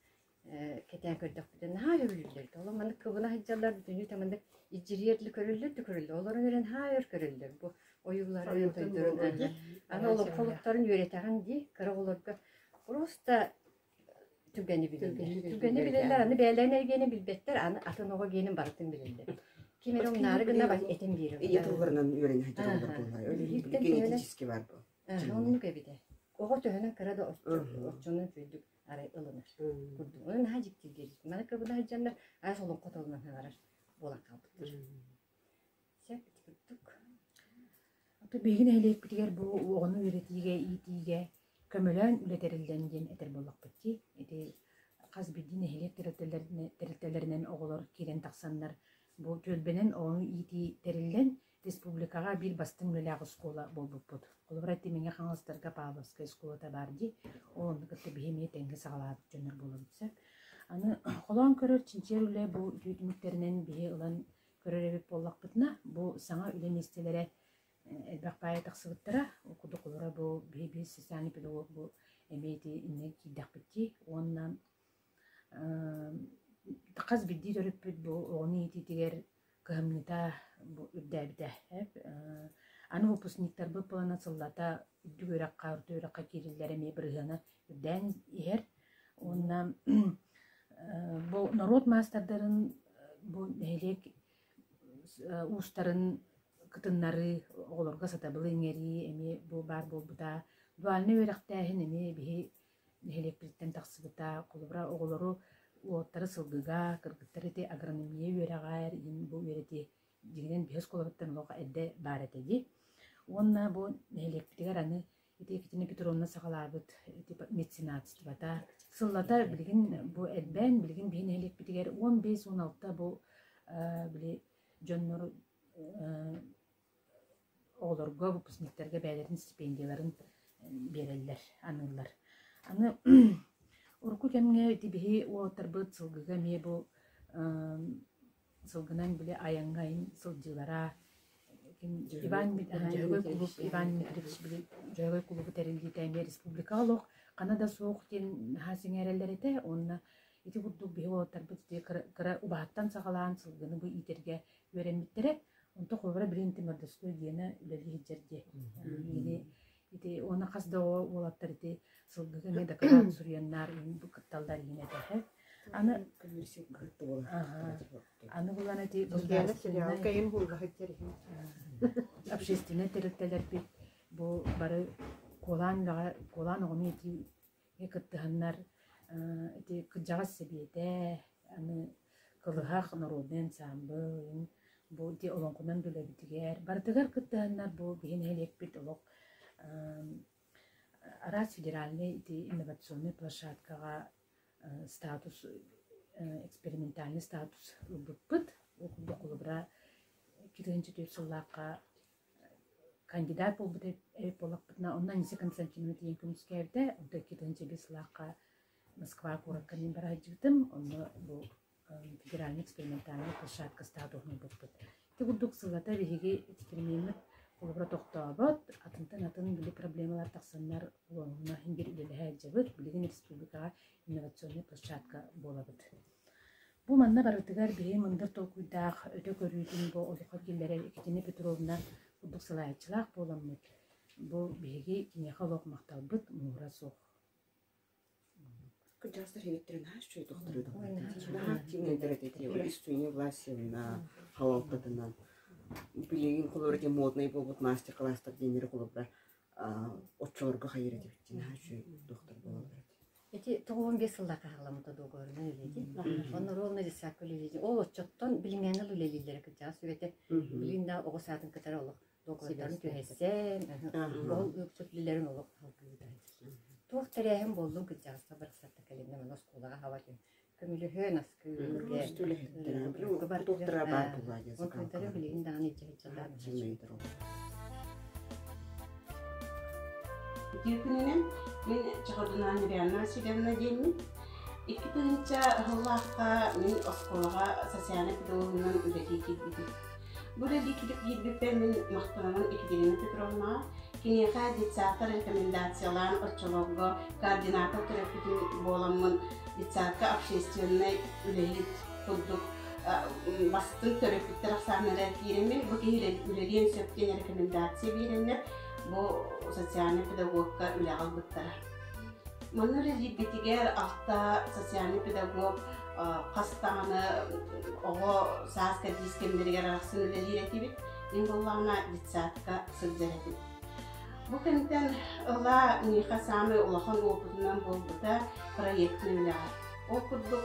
кэтээн көрдөхпүтүнэ наһаа сөбүлүүллэр. Олор маннык кыбына сылдьаллар, бүтүннүү маннык илдьирийэр көрөллөр да көрөллөр. Олорон эрэн наһаа өр көрөллөр. Бу ойууларын, тойдорун. Аны олоҥхолуктарын үөрэтэҕин дии, кыра оҕолорго просто түгэни билэллэр. Түгэни билэллэр, аны бэйэлэрин эргиэнин билбэттэр, аны атын оҕо гиэнин барытын билэллэр. Ким эрэ умнаары гына этин биэрэр. Ийэ тылларынан үөрэнэ сылдьар оҕолор буоллар. Генетически бар бу. Оннук эбитэ. Оҕо төһөнөн кыра да оччонон үчүгэйдик арай ылынар курдук. Онон наһаа дьиктиргиир. Маны кыбына сылдьаннар аас олоҥхо тылынан саҥарар буолан хаалбыттар. Сөп ити курдук. Биһиги нэһилиэкпитигэр бу оҕону үөрэтиигэ, иитиигэ көмөлөөн үлэ тэриллэн диэн этэр буоллахпыт дии. Ити хас биирдии нэһилиэк тэрилтэлэринэн оҕолор киирэн тахсаннар бу түөлбэнэн оҕону иитии тэриллэн республикаҕа биир бастыҥ үлэлээх оскуола буолбуппут. Холобура, Тимиҥэ Хаҥаластарга Павловскай оскуолата баар дии. Ол онно кытта биһи эмиэ тэҥҥэ саҕалаабыт дьоннор буолабыт сөп. Аны холоон көрөр чинчийэр үлэ бу үтүө түмүктэринэн биһи ылан көрөр эбит буоллахпытына, бу саҥа үлэ миэстэлэрэ элбэх баайа тахсыбыттара. Ол курдук олоро бу биһи биир социальный педагог бу эмиэ ити иннэ киирдэхпит дии. Уонна хас биирдии төрөппүт бу оҕону иитиитигэр кыһамньыта бу үрдээбитэ. Аны выпускниктарбыт буолан сыллата үрдүк үөрэххэ, орто үөрэххэ киириллэр эмиэ бырыһыана үрдээн иһэр. Уонна бу норуот маастардарын бу нэһилиэк уустарын кытыннарыы, оҕолорго сатабылы иҥэрии эмиэ бу баар буолбута. Дуальнай үөрэхтээһин эмиэ биһи нэһилиэкпититтэн тахсыбыта. Холобура, оҕолору уолаттары сылгыга, кыргыттары ити агрономия үөрэҕэр иһин бу үөрэтии дьиҥинэн биһи оскуолабыттан олох эрдэ баар этэ дии. Уонна бу нэһилиэкпитигэр аны Ити Екатерина Петровна саҕалаабыт ити меценатствота сыллата билигин бу элбээн, билигин биһи нэһилиэкпитигэр 15-16 бу били дьоннор оҕолорго, выпускниктарга бэйэлэрин стипендияларын биэрэллэр, аныыллар. Аны урукку кэмҥэ ити биһи уолаттарбыт сылгыга эмиэ бу сылгынан били айаҥҥа айан сылдьыылара Иван Дьөһөгөй кулууп Иван Дмитриевич били Дьөһөгөй кулуубу тэриллиитэ эмиэ республикаҕа олох хана да суох диэн наһаа сэҥээрэллэр этэ уонна ити курдук биһи уолаттарбыт ити кыра убаһаттан саҕалаан сылгыны бу иитэргэ үөрэммиттэрэ. Онто холобура билигин ити Мордовской Гена үлэлии сылдьар дии. Ини ити уонна хас да оҕо уолаттар ити сылгыга эмиэ дакылаат суруйаннар кытталлар иһин этэ. Аны аны булан ити государственнай общественнай тэрилтэлэрбит бу бары куолаан үлэҕэ куолаан оҕону иитиигэ кыттыһаннар ити кырдьаҕас сэбиэтэ аны кылыһах народный ансамбль бу ити олоҥхонон үлэбитигэр барытыгар кыттыһаннар бу биһи нэһилиэкпит олох араас федеральнай ити инновационнай площадкаҕа статус экспериментальный статус ылбыппыт. Ол курдук холобура 2004 сыллаахха кандидат буолбут эбит буоллахпытына, онно Анисия Константиновна тиийэн көмүскээбитэ. Онтон 2005 сыллаахха Москва куоракка мин бара сылдьыбытым. Онно бу федеральный экспериментальный площадка статуһун ылбыппыт. Ити курдук сыллата биһиги эксперимеммит холобура тохтообот, атынтан атын били проблемалар тахсаннар олоҥҥо иһин биир үлэлэһэ сылдьабыт. Билигин республикаҕа инновационнай площадка буолабыт. Бу манна барытыгар биһи мындыр толкуйдаах өтө көрүүтүн бу олоххо киллэрэр Екатерина Петровна курдук салайааччылаах буоламмыт, бу биһиги киниэхэ олох махталбыт муҥура суох. Кырдьаҕастар иһиттэрин наһаа үчүгэй тохтору наһаа активнайдар этэ Истуния Власьевна халалтатынан билигин холобура ити моднай буолбут мастер-класстар диэннэри холобура оччолорго хайыр этибит наһаа үчүгэй доктор буолаллар этэ. Эти 95 сыллаахха хаалламмыта договорынан үлэлиир. Онно ровно десятка үлэлиир. Ол оччоттон билиҥҥээни үлэлииллэрэ кырдьаҕас сүбэтэ. Билигин да оҕо саатын кытары олох Договордарын түһэрсэн, ол ыыппыт үлэлэрин олох салгыыта. Туох тэрээһин буоллун кырдьаҕастар барахсаттар кэлиннэ маны оскуолаҕа хаба түн көмөлөһөн аскыырга туохтара баар буолла диэн Ол билигин даҕаны илдьэ сылдьаллар. Үтүө күнүнэн мин Чохордунаан Рианна Васильевна диэммин. 2000 сыллаахха мин оскуолаҕа социальнай педагогунан үлэлии киирбитим. Бу үлэлии киирбиппэр мин махтанабын Екатерина Петровнаҕа. Киниэхэ детсадтар рекомендациялаан оччолорго координатор төрөппүтүм буоламмын детсадка общественнай үлэһит курдук бастыҥ төрөппүттэр ахсааннара киирэммин бу киһи үлэлиэн сөп диэн рекомендация биэрэннэр бу социальнай педагогка үлэҕэ ылбыттара. Манна үлэлиирбитигэр алта социальнай педагог хас даҕаны оҕо саас кэрдиис кэмнэригэр арахсан үлэлиир этибит. Мин буоллаҕына детсадка сылдьар этим. Бу кэмтэн ыла миэхэ саамай улахан уопутунан буолбута проектнай үлэҕэ. Ол курдук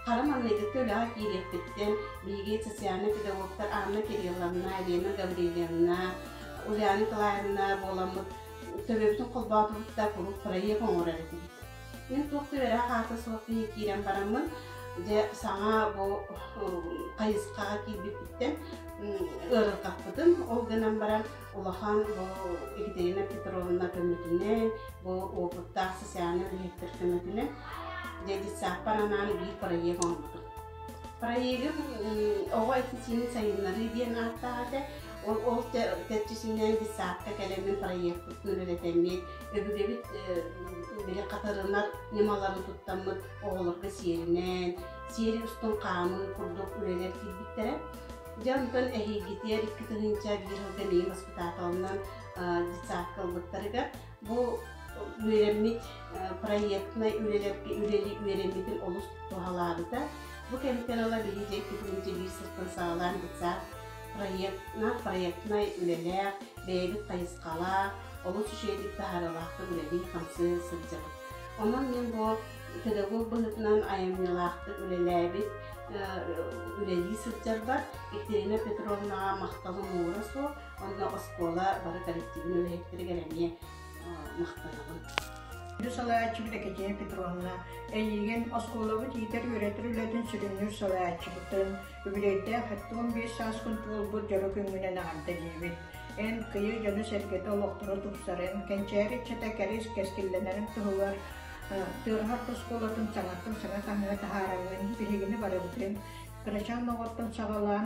хара маҥнайгыта үлэҕэ киириэхпиттэн биһиги социальнай педагогтар Анна Кирилловна, Елена Гаврильевна, Ульяна Николаевна буоламмыт төбөбүтүн холбоотубут да куруук проект оҥорор этибит. Мин туох да үөрэх аата суох киһи киирэн бараммын, дьэ саҥа бу хайысхаҕа киирбиппиттэн ыарырҕаппытым. Ол гынан баран улахан бу Екатерина Петровна көмөтүнэн, бу уопуттаах социальнай үлэһиттэр көмөтүнэн дьэ детсадпар анаан биир проект оҥорбутум. Проегым оҕо этин-сиинин сайыннарыы диэн ааттаах этэ. Ол, ол төрдүсүнэн детсадка кэлэммин проекпытын үлэлэтэммит, өбүгэбит били хатырынар ньымаларын туттаммыт оҕолорго сиэринэн, сиэри устун хаамыы курдук үлэлэр киирбиттэрэ. Дьэ онтон эһиилгитигэр 2001 сылга миигин воспитателынан детсадка ылбыттарыгар бу үөрэммит проектнай үлэлэргэ үлэли үөрэммитим олус туһалаабыта. Бу кэмтэн ыла биһиги 2001 сылтан саҕалаан детсад проектна проектнай үлэлээх, бэйэбит хайысхалаах, олус үчүгэйдик таһаарыылаахтык үлэлии-хамсыы сылдьабыт. Онон мин бу педагог быһыытынан айымньылаахтык үлэлээбит, үлэлии сылдьарбар Екатерина Петровнаҕа махталым муҥура суох, онно оскуола бары коллективын үлэһиттэригэр эмиэ махтанабын. Күндү салайааччыбыт Екатерина Петровна, эйигин оскуолабыт иитэр-үөрэтэр үлэтин сүрүннүүр салайааччыбытын, үбүлүөйдээх 75 сааскын туолбут дьоро күҥҥүнэн эҕэрдэлиибит. Эн кыйы дьоно-сэргэтэ олохторо тупсарын, кэнчээри ыччата кэрис кэскиллэнэрин туһугар Тыараһар оскуолатын саҥаттан саҥа таһымҥа таһаараҥҥын биһигини барыбытын кырачаан оҕоттон саҕалаан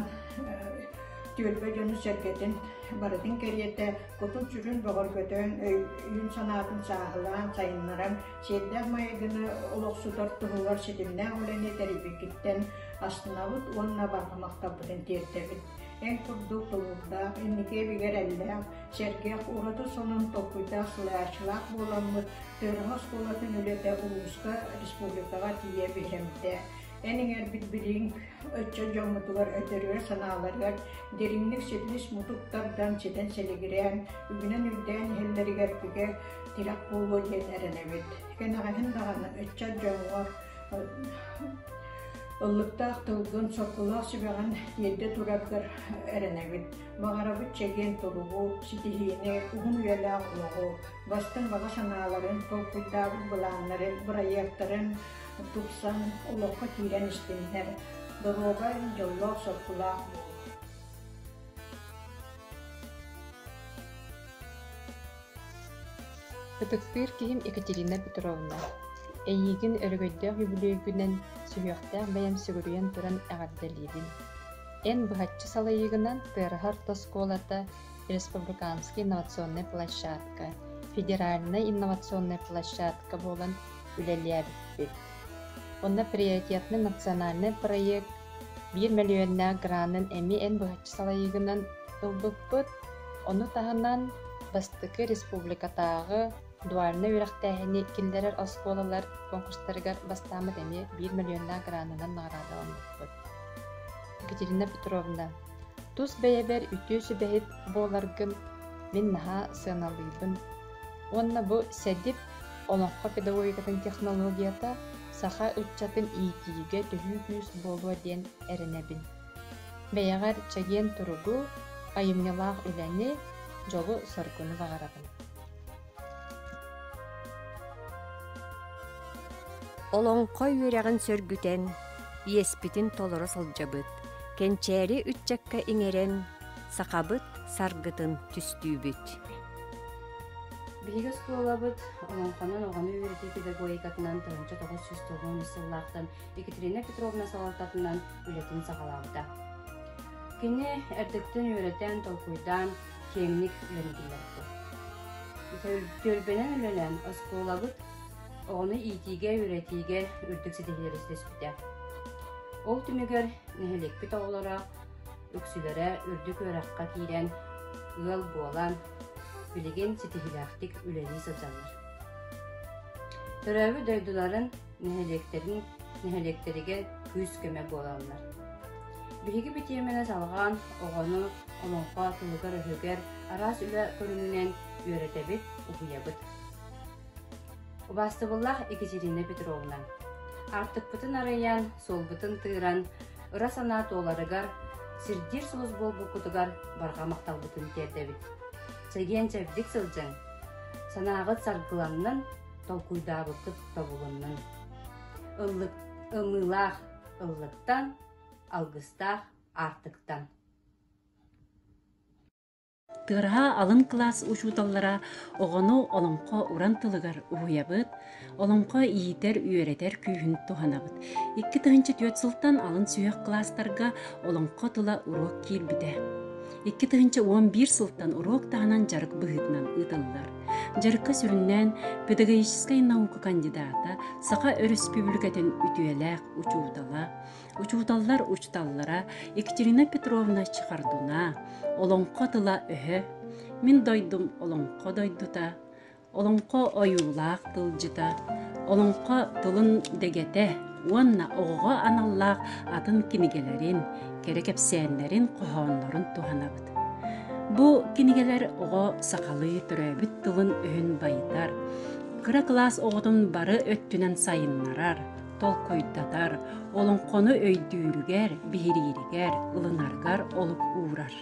түөлбэ дьону-сэргэтин барытын кэриэтэ кутун-сүрүн бөҕөргөтөн, өйүн-санаатын сааһылаан, сайыннаран, сиэрдээх майгыны олохсутар туһугар ситимнээх үлэни тэрийбиккиттэн астынабыт уонна барҕа махталбытын тиэрдэбит. Эн курдук тулуурдаах, инники эбигэр эрэллээх, сэргэх, ураты сонун толкуйдаах салайааччылаах буоламмыт, Тыараһа оскуолатын үлэтэ улууска, республикаҕа тиийэ биһирэммитэ. Эн иҥэрбит билииҥ ыччат дьоммутугар өтөрүөр санааларыгар дириҥник силис мутук тардан, ситэн сэлигирээн, үгүнэн үрдээн иһэллэригэр бигэ тирэх буолуо диэн эрэнэбит. Кэнэҕэһин даҕаны ыччат дьоҥҥор ыллыктаах тылгын, соргулаах сүбэҕин тиэрдэ тураргар эрэнэбит. Баҕарабыт чэгиэн туругу, ситиһиини, уһун үйэлээх олоҕу, бастыҥ баҕа санааларын, толкуйдаабыт былааннарын, бырайыактарын тупсан, олоххо киирэн истиннэр. Доруобай, дьоллоох-соргулаах буол. Ытыктыыр киһим Екатерина Петровна, эйиигин өрөгөйдөөх үбүлүөйгүнэн сүһүөхтээх бэйэм сүгүрүйэн туран эҕэрдэлиибин. Эн быһаччы салайыыгынан Тыараһа орто оскуолата республиканский инновационнай площадка, федеральнай инновационнай площадка буолан үлэлээбиппит. Онно приоритетный национальный проект биир мөлүйүөннээх гранын эмиэ эн быһаччы салайыыгынан ылбыппыт. Ону таһынан бастакы республикатааҕы дуальнай үөрэхтээһини киллэрэр оскуолалар конкурстарыгар бастааммыт эмиэ биир мөлүйүөннээх гранынан наҕараадаламмыппыт. Екатерина Петровна, тус бэйэбэр үтүө сүбэһит буоларгын мин наһаа сыаналыыбын. Уонна бу СЭДИП олоҥхо педагогикатын технологията саха ыччатын иитиигэ төһүү күүс буолуо диэн эрэнэбин. Бэйэҕэр чэгиэн туругу, айымньылаах үлэни, дьолу-соргуну баҕарабын. Олоҥхо үөрэҕин сөргүтэн, иэспитин толоро сылдьабыт, кэнчээри ыччакка иҥэрэн, сахабыт саргытын түстүүбүт. Биһиги оскуолабыт олоҥхонон оҕону үөрэтии педагогикатынан 1993 сыллаахтан Екатерина Петровна салалтатынан үлэтин саҕалаабыта. Кини эрдэттэн үөрэтэн, толкуйдаан, киэҥник үлэни киллэрбитэ. Түөлбэнэн үлэлээн оскуолабыт оҕону иитиигэ, үөрэтиигэ үрдүк ситиһиилэри ситиспитэ. Ол түмүгэр нэһилиэкпит оҕолоро үксүлэрэ үрдүк үөрэххэ киирэн, ыал буолан, билигин ситиһиилээхтик үлэлии сылдьаллар. Төрөөбүт дойдуларын нэһилиэктэрин нэһилиэктэригэр күүс-көмө буолаллар. Биһиги битиэмэни салҕаан оҕону олоҥхо тылыгар-өһүгэр араас үлэ көрүҥүнэн үөрэтэбит, уһуйабыт. Убаастабыллаах Екатерина Петровна, аартыкпытын арыйан, суолбутун тыыран, ыра санаа туоларыгар, сирдиир сулус буолбуккутугар барҕа махталбытын тиэрдэбит. Чэгиэн-чэбдик сылдьыҥ, санааҕыт саргыланнын, толкуйдаабыккыт тобулуннун. Ыллык, ымыылаах ыллыктан, алгыстаах аартыктан. Тыараһа алын кылаас учууталлара оҕону олоҥхо уран тылыгар уһуйабыт, олоҥхо иитэр-үөрэтэр күүһүн туһанабыт. 2004 сылтан алын сүһүөх кылаастарга олоҥхо тыла уруок киирбитэ. 2011 сылтан уруок таһынан дьарык быһыытынан ыытыллар. Дьарыкка сүрүннээн педагогическай наука кандидата, Саха Өрөспүүбүлүкэтин үтүөлээх учуутала, Учууталлар учуталлара Екатерина Петровна Чехардуна, Олоҥхо тыла-өһө, Мин дойдум олоҥхо дойдута, Олоҥхо ойуулаах тылдьыта, Олоҥхо тылын дэгэтэ уонна оҕоҕо аналлаах атын кинигэлэрин, кэрэ кэпсээннэрин, хоһооннорун туһанабыт. Бу кинигэлэр оҕо сахалыы төрөөбүт тылын-өһүн байытар, кыра кылаас оҕотун бары өттүнэн сайыннарар, толкуйдатар, олоҥхону өйдүүрүгэр, биһирииригэр, ылынарыгар олук уурар.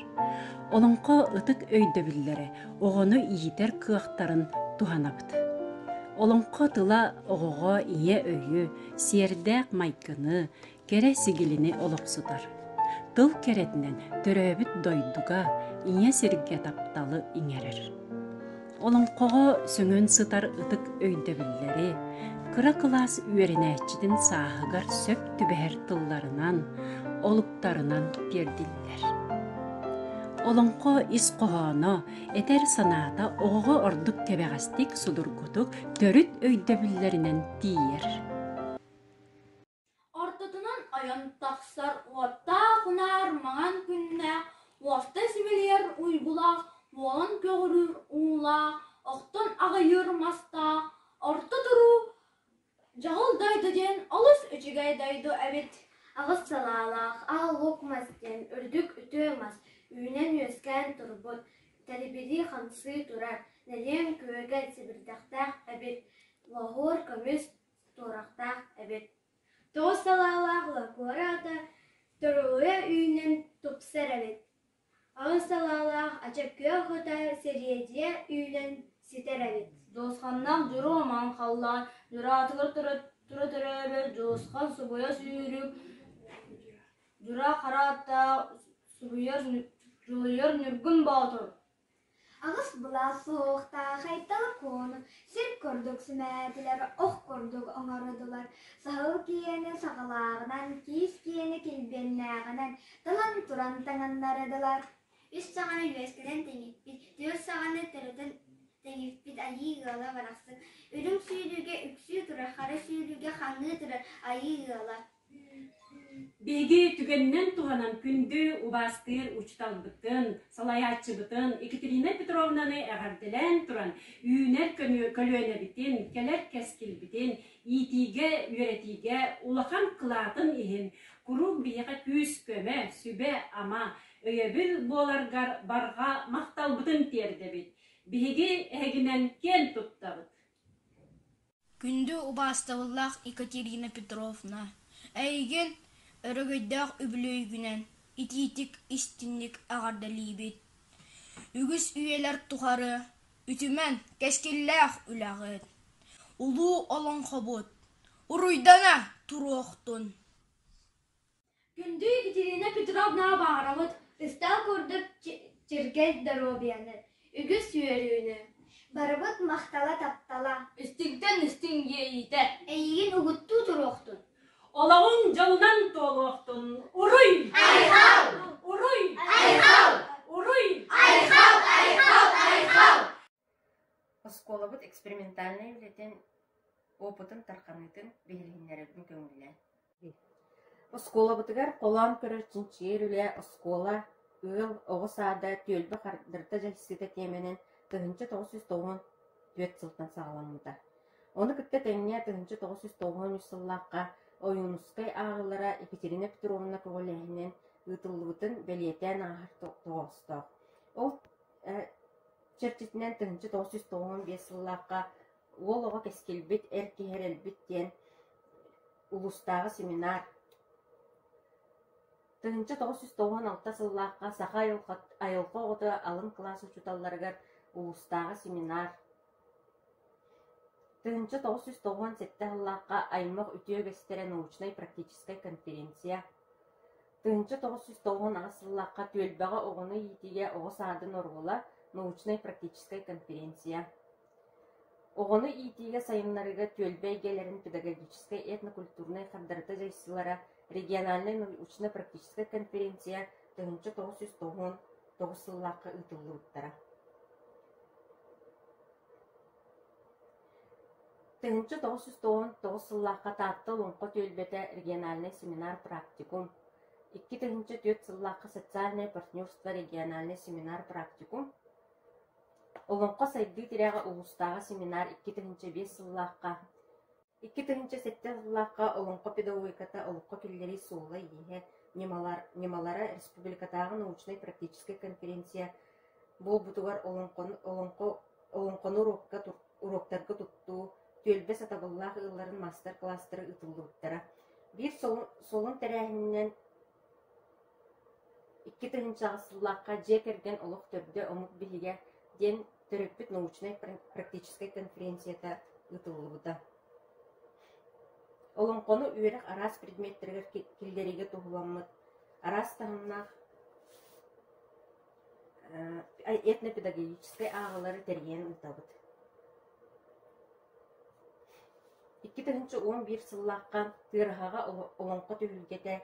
Олоҥхо ытык өйдөбүллэрэ оҕону иитэр кыахтарын туһанабыт. Олоҥхо тыла оҕоҕо ийэ өйү, сиэрдээх майгыны, кэрэ сигилини олохсутар. Тыл кэрэтинэн төрөөбүт дойдуга, ийэ сиргэ тапталы иҥэрэр. Олоҥхоҕо сөҥөн сытар ытык өйдөбүллэри кыра кылаас үөрэнээччитин сааһыгар сөп түбэһэр тылларынан, олуктарынан тиэрдиллэр. Олоҥхо ис хоһооно, этэр санаата оҕоҕо ордук кэбэҕэстик, судургутук, төрүт өйдөбүллэринэн тиийэр. Ортотунан ойон тахсар уоттаах унаар маҥан күннээх, уоста симэлийэр уйгулаах, уолан көҕүрүүр уулаах, охтон аҕыйыыр мастаах, орто туруу дьаҕыл дойду диэн олус үчүгэй дойду эбит. Аҕыс салаалаах аал лук мас диэн үрдүк үтүө мас үүнэн-үөскээн турбут, тэлибирии-хамсыы турар, нэлиэн күөгэл сэбирдэхтээх эбит, лоһуор көмүс туорахтаах эбит. Тоҕус салаалаах лакуора ата торолуйа үүнэн тупсар эбит. Аҕыс салаалаах ача күөх ата сириэдийэ үүнэн ситэр эбит. Дьуосханнаах дьоруо маҥан халлаан дьураатыгар тура төрөөбүт Дьуосхан субуйа сүүрүк дьураа хара аттаах субуйар дьулуйар Ньургун Боотур. Аҕыс былаах суһуохтаах Айталы Куону сир курдук симээтилэр, ох курдук оҥордулар, саһыл киэнэ саҕалааҕынан, киис киэнэ килбиэннээҕинэн талан туран таҥыннардылар. Үс саҕаны үөскэтэн тэҥиппит, түөрт саҕаны төрөтөн тэҥиппит айыы ыала барахсан, үрүҥ сүүрүүгэ үксүү турар, хара сүүрүүгэ хаҥыы турар айыы ыала. Биһиги түгэнинэн туһанан күндү убаастыыр учууталбытын, салайааччыбытын Екатерина Петровнаны эҕэрдэлээн туран, үүнэр көлүөнэбитин, кэлэр кэскилбитин иитиигэ, үөрэтиигэ улахан кылаатын иһин куруук биһиэхэ күүс-көмө, сүбэ-ама, өйөбүл буоларгар барҕа махталбытын тиэрдэбит. Биһиги эһигинэн киэн туттабыт. Күндү убаастабыллаах Екатерина Петровна, эйигин өрөгөйдөөх үбүлүөйгүнэн итиитик истиҥник эҕэрдэлиибит! Үгүс үйэлэр тухары үтүмэн кэскиллээх үлэҕит, улуу олоҥхобут уруйдана туруохтун! Күндү Екатерина Петровна баҕарабыт ыстаал курдук чиргэл доруобуйаны, үгүс үөрүүнү. Барыбыт махтала таптала. Истиҥтэн истиҥ иэйиитэ. Эйигин угуттуу туруохтун. Олоҕуҥ дьолунан туолуохтун. Уруй! Айхал! Уруй! Айхал! Уруй! Айхал! Айхал! Айхал! Оскуолабыт экспериментальнай үлэтин опытын тарханыытын биһилиһиннэрэрбин көҥүллээн. Оскуолабытыгар холоон көрөр чинчийэр үлэ оскуола, ыал, оҕо саада, түөлбэ хардарыта дьайсыыта тиэмэнэн 1994 сылтан саҕаламмыта. Ону кытта тэҥҥэ 1993 сыллаахха Ойуунускай ааҕыылара Екатерина Петровна көҕүлээһининэн ыытыллыбытын бэлиэтээн ааһар тоҕоостоох. Ол чэрчитинэн 1995 сыллаахха Уол оҕо кэскилбит, эр киһи эрэлбит диэн улуустааҕы семинар 1996 сыллаахха саха айылҕа оҕото алын кылаас учууталларыгар улуустааҕы семинар 1997 сыллаахха аймах үтүө үгэстэрэ научнай-практическай конференция 1998 сыллаахха түөлбэҕэ оҕону иитиигэ оҕо саадын оруола научнай-практическай конференция Оҕону иитиигэ сайыннарыыга түөлбэ эйгэлэрин педагогическай этнокультурнай хардарыта дьайсыылара региональнай научно-практическай конференция 1999 сыллаахха ыытыллыбыттара. 1999 сыллаахха Таатта Олоҥхо түөлбэтэ региональнай семинар-практикум, 2004 сыллаахха Социальное партнерство региональнай семинар-практикум, Олоҥхо сайдыы тирэҕэ улуустааҕы семинар 2005 сыллаахха, 2007 сыллаахха Олоҥхо педагогиката олоххо киллэрии суола-ииһэ ньымалара республикатааҕы научнай-практическай конференция буолбутугар олоҥхону уруоктарга туттуу, түөлбэ сатабыллаах ыалларын маастар-кылаастара ыытыллыбыттара. Биир солун тэрээһининэн 2008 сыллаахха Дьиэ кэргэн олох төрдө омук биһигэ диэн төрөппүт научнай-практическай конференцията ыытыллыбыта. Олоҥхону үөрэх араас предметтэригэр киллэриигэ туһуламмыт араас таһымнаах этнопедагогическай ааҕыылары тэрийэн ыытабыт. 2011 сыллаахха Тыараһаҕа Олоҥхо түһүлгэтэ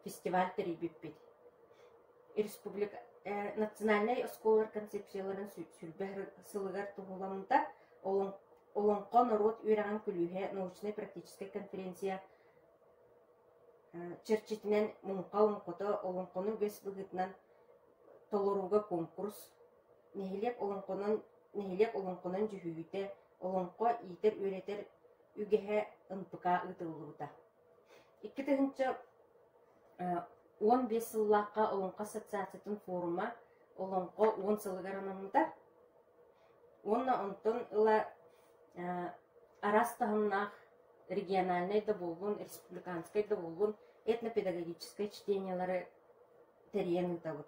фестиваль тэрийбиппит. Республика национальнай оскуолалар концепцияларын сүүрбэ сылыгар туһуламмыта Олоҥхо норуот үөрэҕин күлүүһэ научнай-практическай конференция чэрчитинэн Муҥха олоҥхото олоҥхону үгэс быһыытынан толорууга конкурс, нэһилиэк олоҥхонон нэһилиэк олоҥхонон дьүһүйүүтэ, олоҥхо иитэр-үөрэтэр үгэһэ НПК ыытыллыбыта. 2015 сыллаахха Олоҥхо ассоциациятын форума Олоҥхо уон сылыгар анаммыта. Уонна онтон ыла араас таһымнаах региональнай да буоллун, республиканскай да буоллун этнопедагогическай чтениелары тэрийэн ыытабыт.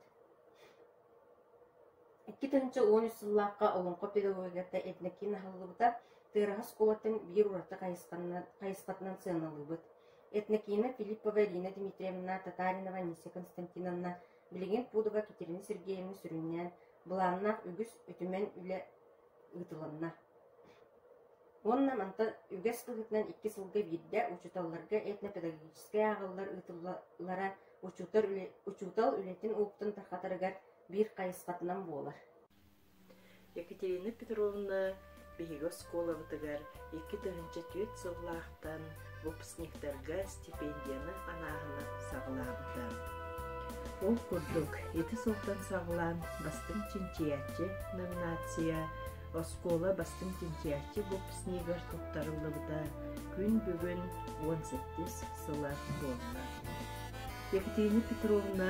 2013 сыллаахха Олоҥхо педагогиката этнокиин аһыллыбыта Тыараһа оскуолатын биир ураты хайысхатынан сыаналыыбыт. Этнокиина Филиппова Ирина Дмитриевна, Татаринова Анисия Константиновна, билигин Пудова Екатерина Сергеевна сүрүннээн былааннаах үгүс үтүмэн үлэ ыытылынна. Уонна мантан үгэс быһыытынан икки сылга биирдэ учууталларга этнопедагогическай ааҕыллар ыытыллара учуутал үлэтин уопутун тарҕатарыгар биир хайысхатынан буолар. Екатерина Петровна биһиги оскуолабытыгар 2004 сыллаахтан выпускниктарга стипендияны анааһыны саҕалаабыта. Ол курдук, ити сылтан саҕалаан «Бастыҥ чинчийээччи» номинация оскуола бастыҥ чинчийээччи выпускнигар туттарыллыбыта күн бүгүн уон сэттис сыла буолла. Екатерина Петровна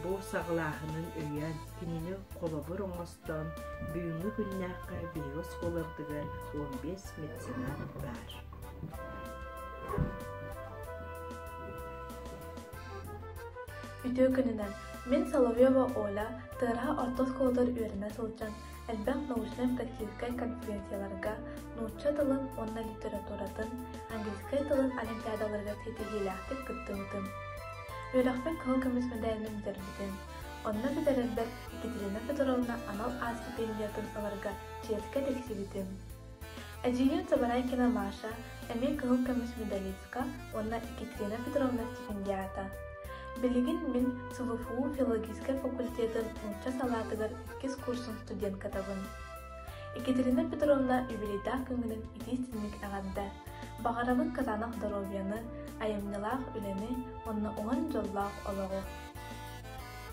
бу саҕалааһынын өйөөн, кинини холобур оҥостон, бүгүҥҥү күннээххэ биһиги оскуолабытыгар уон биэс меценат баар. Үтүө күнүнэн! Мин Соловьева Оля Тыараһа орто оскуолатыгар үөрэнэ сылдьан, элбэх научнай-практическай конференцияларга нуучча тылын уонна литературатын, английскай тылын олимпиадаларыгар ситиһиилээхтик кыттыбытым. Үөрэхпин кыһыл көмүс мэдээлинэн бүтэрбитим. Онно бүтэрэрбэр Екатерина Петровна анал аат стипендиятын ыларга чиэскэ тиксибитим. Эдьиийим Забарайкина Маша эмиэ кыһыл көмүс медалистка уонна Екатерина Петровна стипендиата. Билигин мин СВФУ филологическай факультетын нуучча салаатыгар иккис курсун студенткатабын. Екатерина Петровна юбилейдаах күҥҥүнэн итии-истиҥник эҕэрдэ! Баҕарабын кытаанах доруобуйаны, айымньылаах үлэни уонна уһун дьоллоох олоҕу!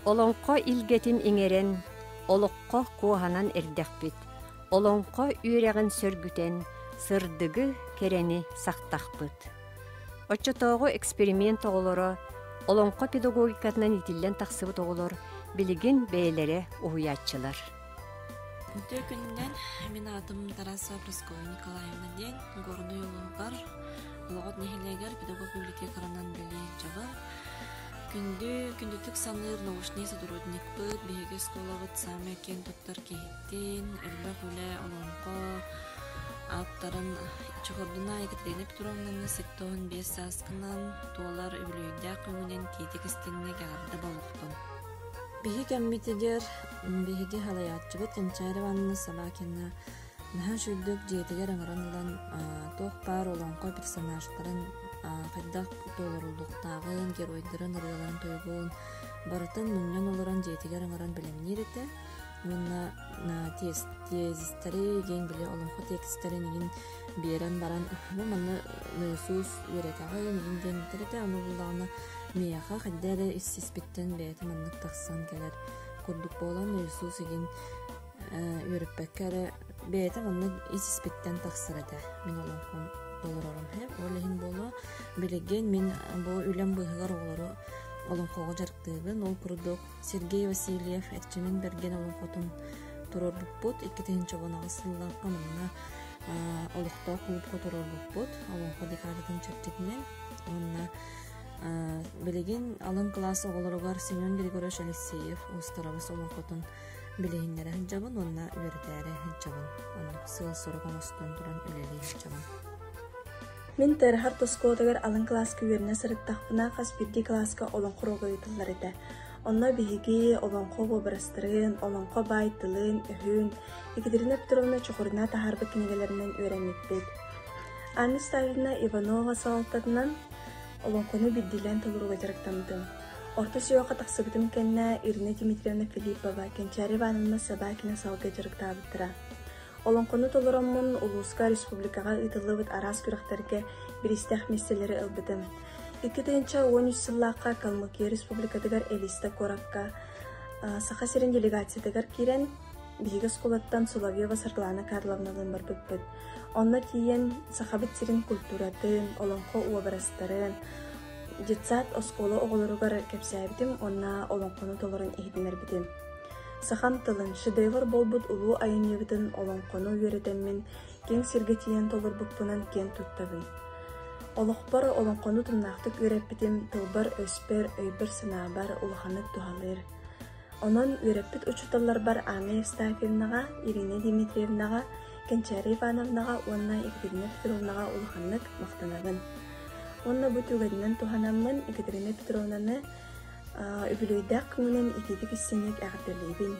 Олоҥхо илгэтин иҥэрэн, олоххо куоһанан эрдэхпит, олоҥхо үөрэҕин сөргүтэн, сырдыгы, кэрэни сахтахпыт. Оччотооҕу эксперимент оҕолоро, олоҥхо педагогикатынан иитиллэн тахсыбыт оҕолор билигин бэйэлэрэ уһуйааччылар. Үтүө күнүнэн мин аатым Тарасова Прасковья Николаевна диэн Горнай улууһугар Олоҕот нэһилиэгэр педагог библиотекарынан үлэлии сылдьабын. Күндү, күндүтүк саныыр научнай сотрудникпыт, биһиги оскуолабыт саамай киэн туттар киһиттин, элбэх үлэ, олоҥхо ааптарын Чехордуна Екатерина Петровнаны 75 сааскынан туолар үбүлүөйдээх күҥүнэн тиитик истиҥник эҕэрдэ буолуохтун. Биһи кэммитигэр биһиги халайааччыбыт Кэнчээри Ивановна Собакина наһаа үчүгдүк дьиэтигэр ыҥыран ылан туох баар олоҥхо персонажтарын хайдах толоруллуохтааҕын, геройдарын ырыаларын тойугун барытын мунньан олорон дьиэтигэр ыҥыран бэлэмниир этэ. Уонна тезистэри диэн били олоҥхо текстэрин игин биэрэн баран бу манна нойосуус үөрэтэҕин игин диэн этэр этэ. Ону буллаҕына миэхэ хайда эрэ ис-испиттэн бэйэтэ маннык тахсан кэлэр курдук буолан нойосуус игин үөрэппэккэ эрэ бэйэтэ маннык ис-испиттэн тахсар этэ мин олоҥхом толорорум һэп ол иһин буолуо билигин мин бу үлэм быыһыгар оҕолору олоҥхоҕо дьарыктыыбын ол курдук Сергей Васильев Эрчимэн Бэргэн олоҥхотун туруорбуппут 2018 сыллаахха манна олохтоох клубка туруорбуппут олоҥхо декадатын чэрчитинэн уонна билигин алын кылаас оҕолоругар Семен Григорьевич Алексеев Уустарабыс олоҥхотун билиһиннэрэ сылдьабын уонна үөрэтээри сылдьабын. Оннук сыал-сорук оҥостон туран үлэлии сылдьабын. Мин Тыараһар оскуолатыгар алын кылааска үөрэнэ сырыттахпына, хас биирдии кылааска олоҥхо уруога ыытыллар этэ. Онно биһиги олоҥхо уобарастарын, олоҥхо баай тылын-өһүн Екатерина Петровна Чухурина таһаарбыт кинигэлэринэн үөрэммиппит. Анна Ставрина Иванова салалтатынан олоҥхону биирдиилээн толорууга дьарыктаммытым. Орто сүһүөххэ тахсыбытым кэннэ Ирина Дмитриевна Филиппова, Кэнчээри Ивановна Собакина салгыы дьарыктаабыттара. Олоҥхону толороммун улууска, республикаҕа ыытыллыбыт араас күрэхтэргэ бириистээх миэстэлэри ылбытым. 2013 сыллаахха Калмыкия Республикатыгар Элиста куоракка Саха сирин делегациятыгар киирэн, биһиги оскуолаттан Соловьева Саргылана Карловналыын барбыппыт. Онно тиийэн Сахабыт сирин культуратын, олоҥхо уобарастарын, детсад оскуола оҕолоругар кэпсээбитим уонна олоҥхону толорон иһитиннэрбитим. Сахам тылын, шедевр буолбут улуу айымньыбытын олоҥхону үөрэтэммин, киэҥ сиргэ тиийэн толорбуппунан киэн туттабын. Олохпор олоҥхону тумнаахтык үөрэппитим тылбар-өспөр, өйбөр-санаабар улаханнык туһалыыр. Онон үөрэппит учууталларбар Анна Евстафьевнаҕа, Ирина Дмитриевнаҕа, Кэнчээри Ивановнаҕа уонна Екатерина Петровнаҕа улаханнык махтанабын. Уонна бу түгэнинэн туһанаммын Екатерина Петровнаны Үбүлүөйдээх күҥүнэн итиитик истиҥник эҕэрдэлиибин.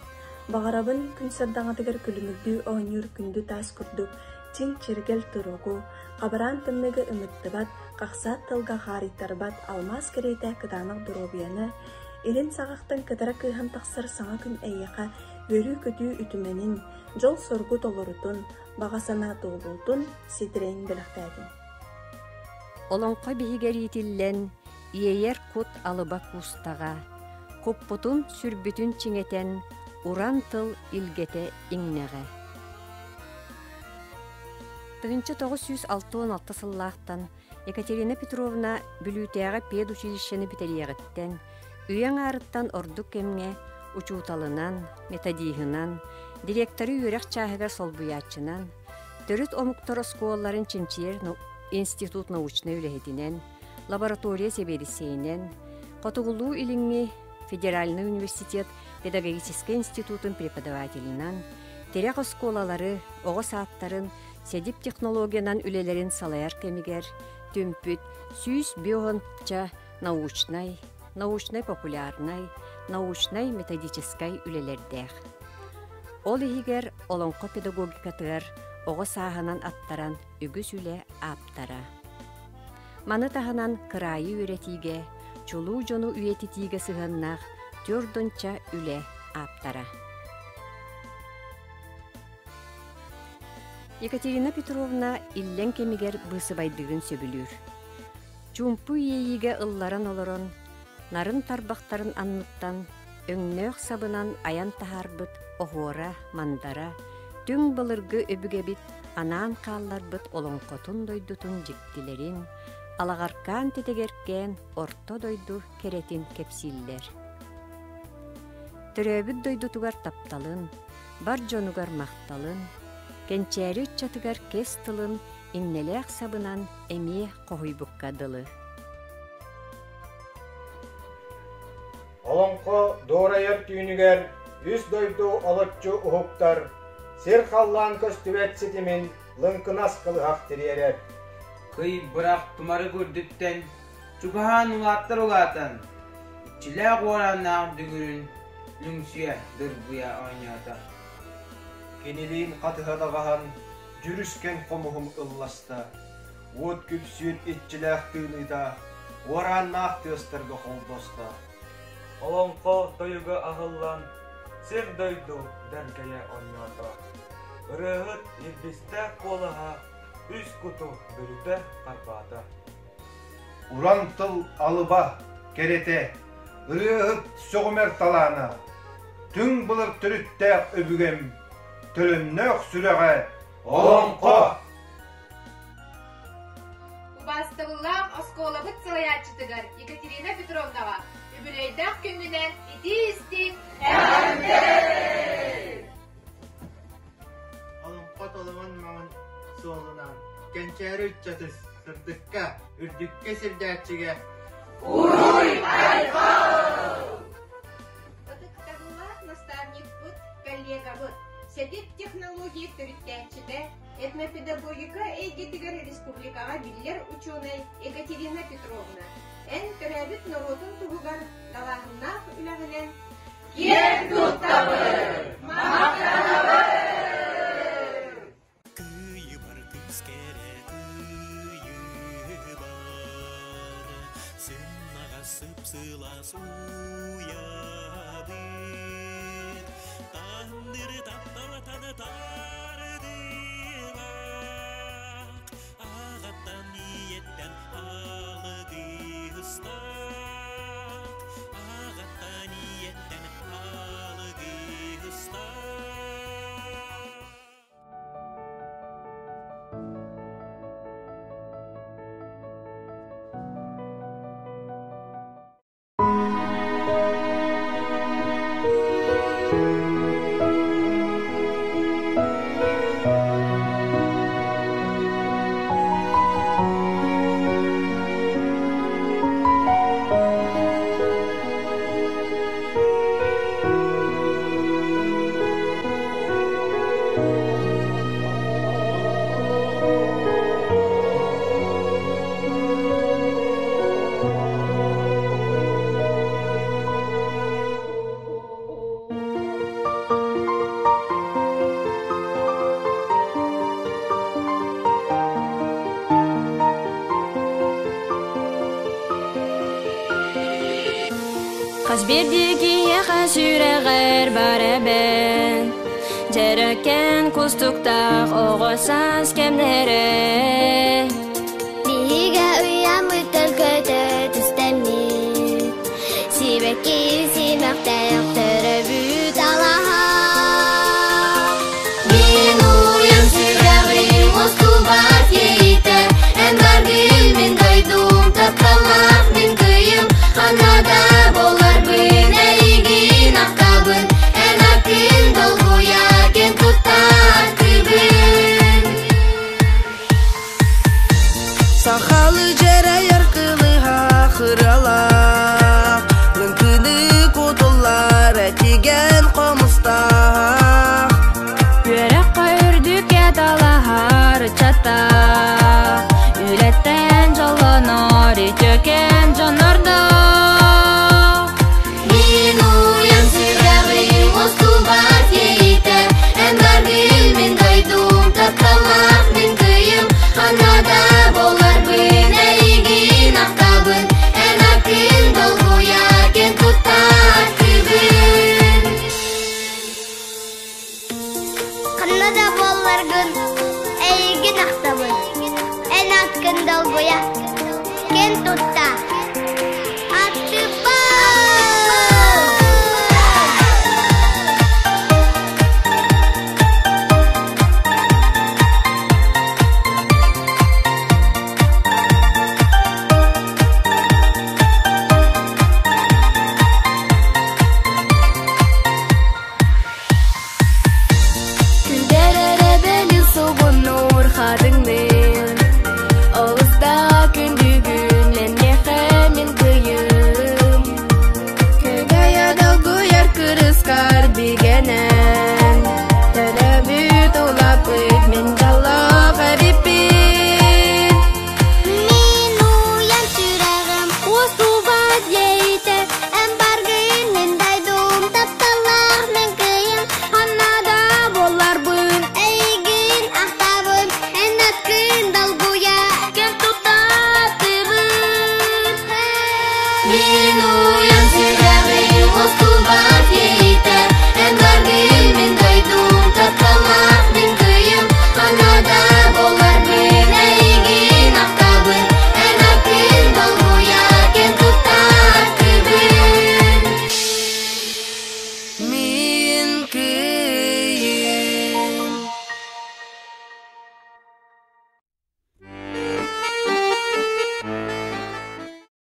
Баҕарабын күн сардаҥатыгар күлүмүрдүү оонньуур күндү таас курдук чиҥ чиргэл туругу, хабараан тымныыга ымыттыбат, хахсаат тылга хаарыйтарбат алмаас кэриэтэ кытаанах доруобуйаны, илин саҕахтан кытара кыыһан тахсар саҥа күн эйиэхэ үөрүү-көтүү үтүмэнин, дьол-соргу толорутун, баҕа санаа туолуутун ситэрэйин бэлэхтээтин. Олоҥхо биһигэр иитиллэн, иэйэр кут алыба куустаҕа, куппутун, сүрбүтүн чиҥэтэн, уран тыл илгэтэ иҥнэҕэ. 1966 сыллаахтан Екатерина Петровна Бүлүүтээҕи педучилищены бүтэриэҕиттэн, үйэ аҥаарыттан ордук кэмҥэ учууталынан, методиһынан, директоры үөрэх чааһыгар солбуйааччынан, төрүт омуктар оскуолаларын чинчийэр институт научнай үлэһитинэн, лаборатория сэбиэдиссэйинэн, Хотугулуу-Илиҥҥи федеральнай университет педагогическай институтун преподавателинэн, тирэх оскуолалары, оҕо саадтарын СЭДИП технологиянан үлэлэрин салайар кэмигэр түмпүт 105 научнай, научнай-популярнай, научнай-методическай үлэлэрдээх. Ол иһигэр олоҥхо педагогикатыгар оҕо сааһынан аттаран үгүс үлэ ааптара. Маны таһынан кыраайы үөрэтиигэ, чулуу дьону үйэтитиигэ сыһыаннаах түөрдонча үлэ ааптара. Екатерина Петровна иллэҥ кэмигэр быысыбайдыырын сөбүлүүр. Чуумпу иэйиигэ ылларан олорон, нарын тарбахтарын анныттан өҥнөөх сабынан айан таһаарбыт оһуора-мандара, түҥ былыргы өбүгэбит анаан хаалларбыт олоҥхотун дойдутун дьиктилэрин, алаҕаркаан тэтэгэркээн орто дойду кэрэтин кэпсииллэр. Төрөөбүт дойдутугар тапталын, бар дьонугар махталын, кэнчээри ыччатыгар кэс тылын иннэлээх сабынан эмиэ хоһуйбукка дылы. Олоҥхо дуорайар түүнүгэр үс дойду олоччу уһуктар, сир-халлаан көстүбэт ситимин лыҥкынас кылыһах тириэрэр. Кый бырах тумарык үрдүттэн чугаһаан улааттар улаатан, иччилээх уорааннаах дүҥүрүн лүҥсүйэ дыргыйа оонньоото. Кинилиин хатыһа даҕаһан, дьүрүскэн хомуһум ылласта. Уот күпсүөн иччилээх тыыныыта уорааннаах тыастарга холбосто. Олоҥхо тойуга аһыллан, сир-дойду дэргэйэ оонньоото. Ырыаһыт илбистээх куолаһа үс куту бүрүтэ харбаата. Уран тыл алыба, кэрэтэ, ырыаһыт сөҕүмэр талаана, түҥ былыр төрүттээх өбүгэм, төлөннөөх сүрэҕэ Олоҥхо! Убаастабыллаах оскуолабыт салайааччытыгар Екатерина Петровнаҕа үбүлүөйдээх күҥҥүнэн итии-истиҥ эҕэрдэ! Олоҥхо толомон маҥан суолунан кэнчээри ыччаты сырдыкка, үрдүккэ сирдээччигэ Уруй-айхал! Ытыктабыллаах наставникпыт, Сэдип технология төрүттээччитэ, этнопедагогика эйгэтигэр республикаҕа биллэр учуонай Екатерина Петровна, эн төрөөбүт норуотун туһугар далааһыннаах үлэҕинэн Киэн туттабыт! Махтанабыт! Кыйыбар кыыс кэрэ кыйыбар, Сымнаҕас сып-сылаас уйабыт, Таандыры тапталатаны тардыылаах, Аҕаттан ийэттэн алыгыстаах, Аҕаттан ийэттэн алыгыстаах. Хас биирдии киһиэхэ сүрэҕэр бар эбэн, Дьэрэкээн кустуктаах оҕо саас кэмнэрэ. Биһигэ уйаммыт төлкөтө түстэммит, Сибэкки симэхтээх төрөбүт алаһа. Мин уйан сүрэҕим устубат иитэ, Эн баргын мин дойдум, тапталлаах мин кыйым, Ханна да буоларбын эйигин ахтабын, Эн аккын долгуйа кэн туттар кыыбын. Сахалы дьэрэйэр кылыһах ыралаах, Лыҥкыны кутуллар этигэн хомустаах. Үөрэххэ үрдүккэ талаһар ыччаттаах, Үлэттэн дьоллонор үтүөкэн дьоннордоох. Мин уйан сүрэҕим устубат иитэ, Эн баргын мин дойдум, тапталлаах мин кыйым, Ханна да буоларбын эйигин ахтабын, Эн аккын долгуйа кэн туттар кыыбын. Ханна да буолларгын эйигин ахтабын, Эн аккын долгуйа кэн тутта аттыбын. Күндэр эрэ бэлин субу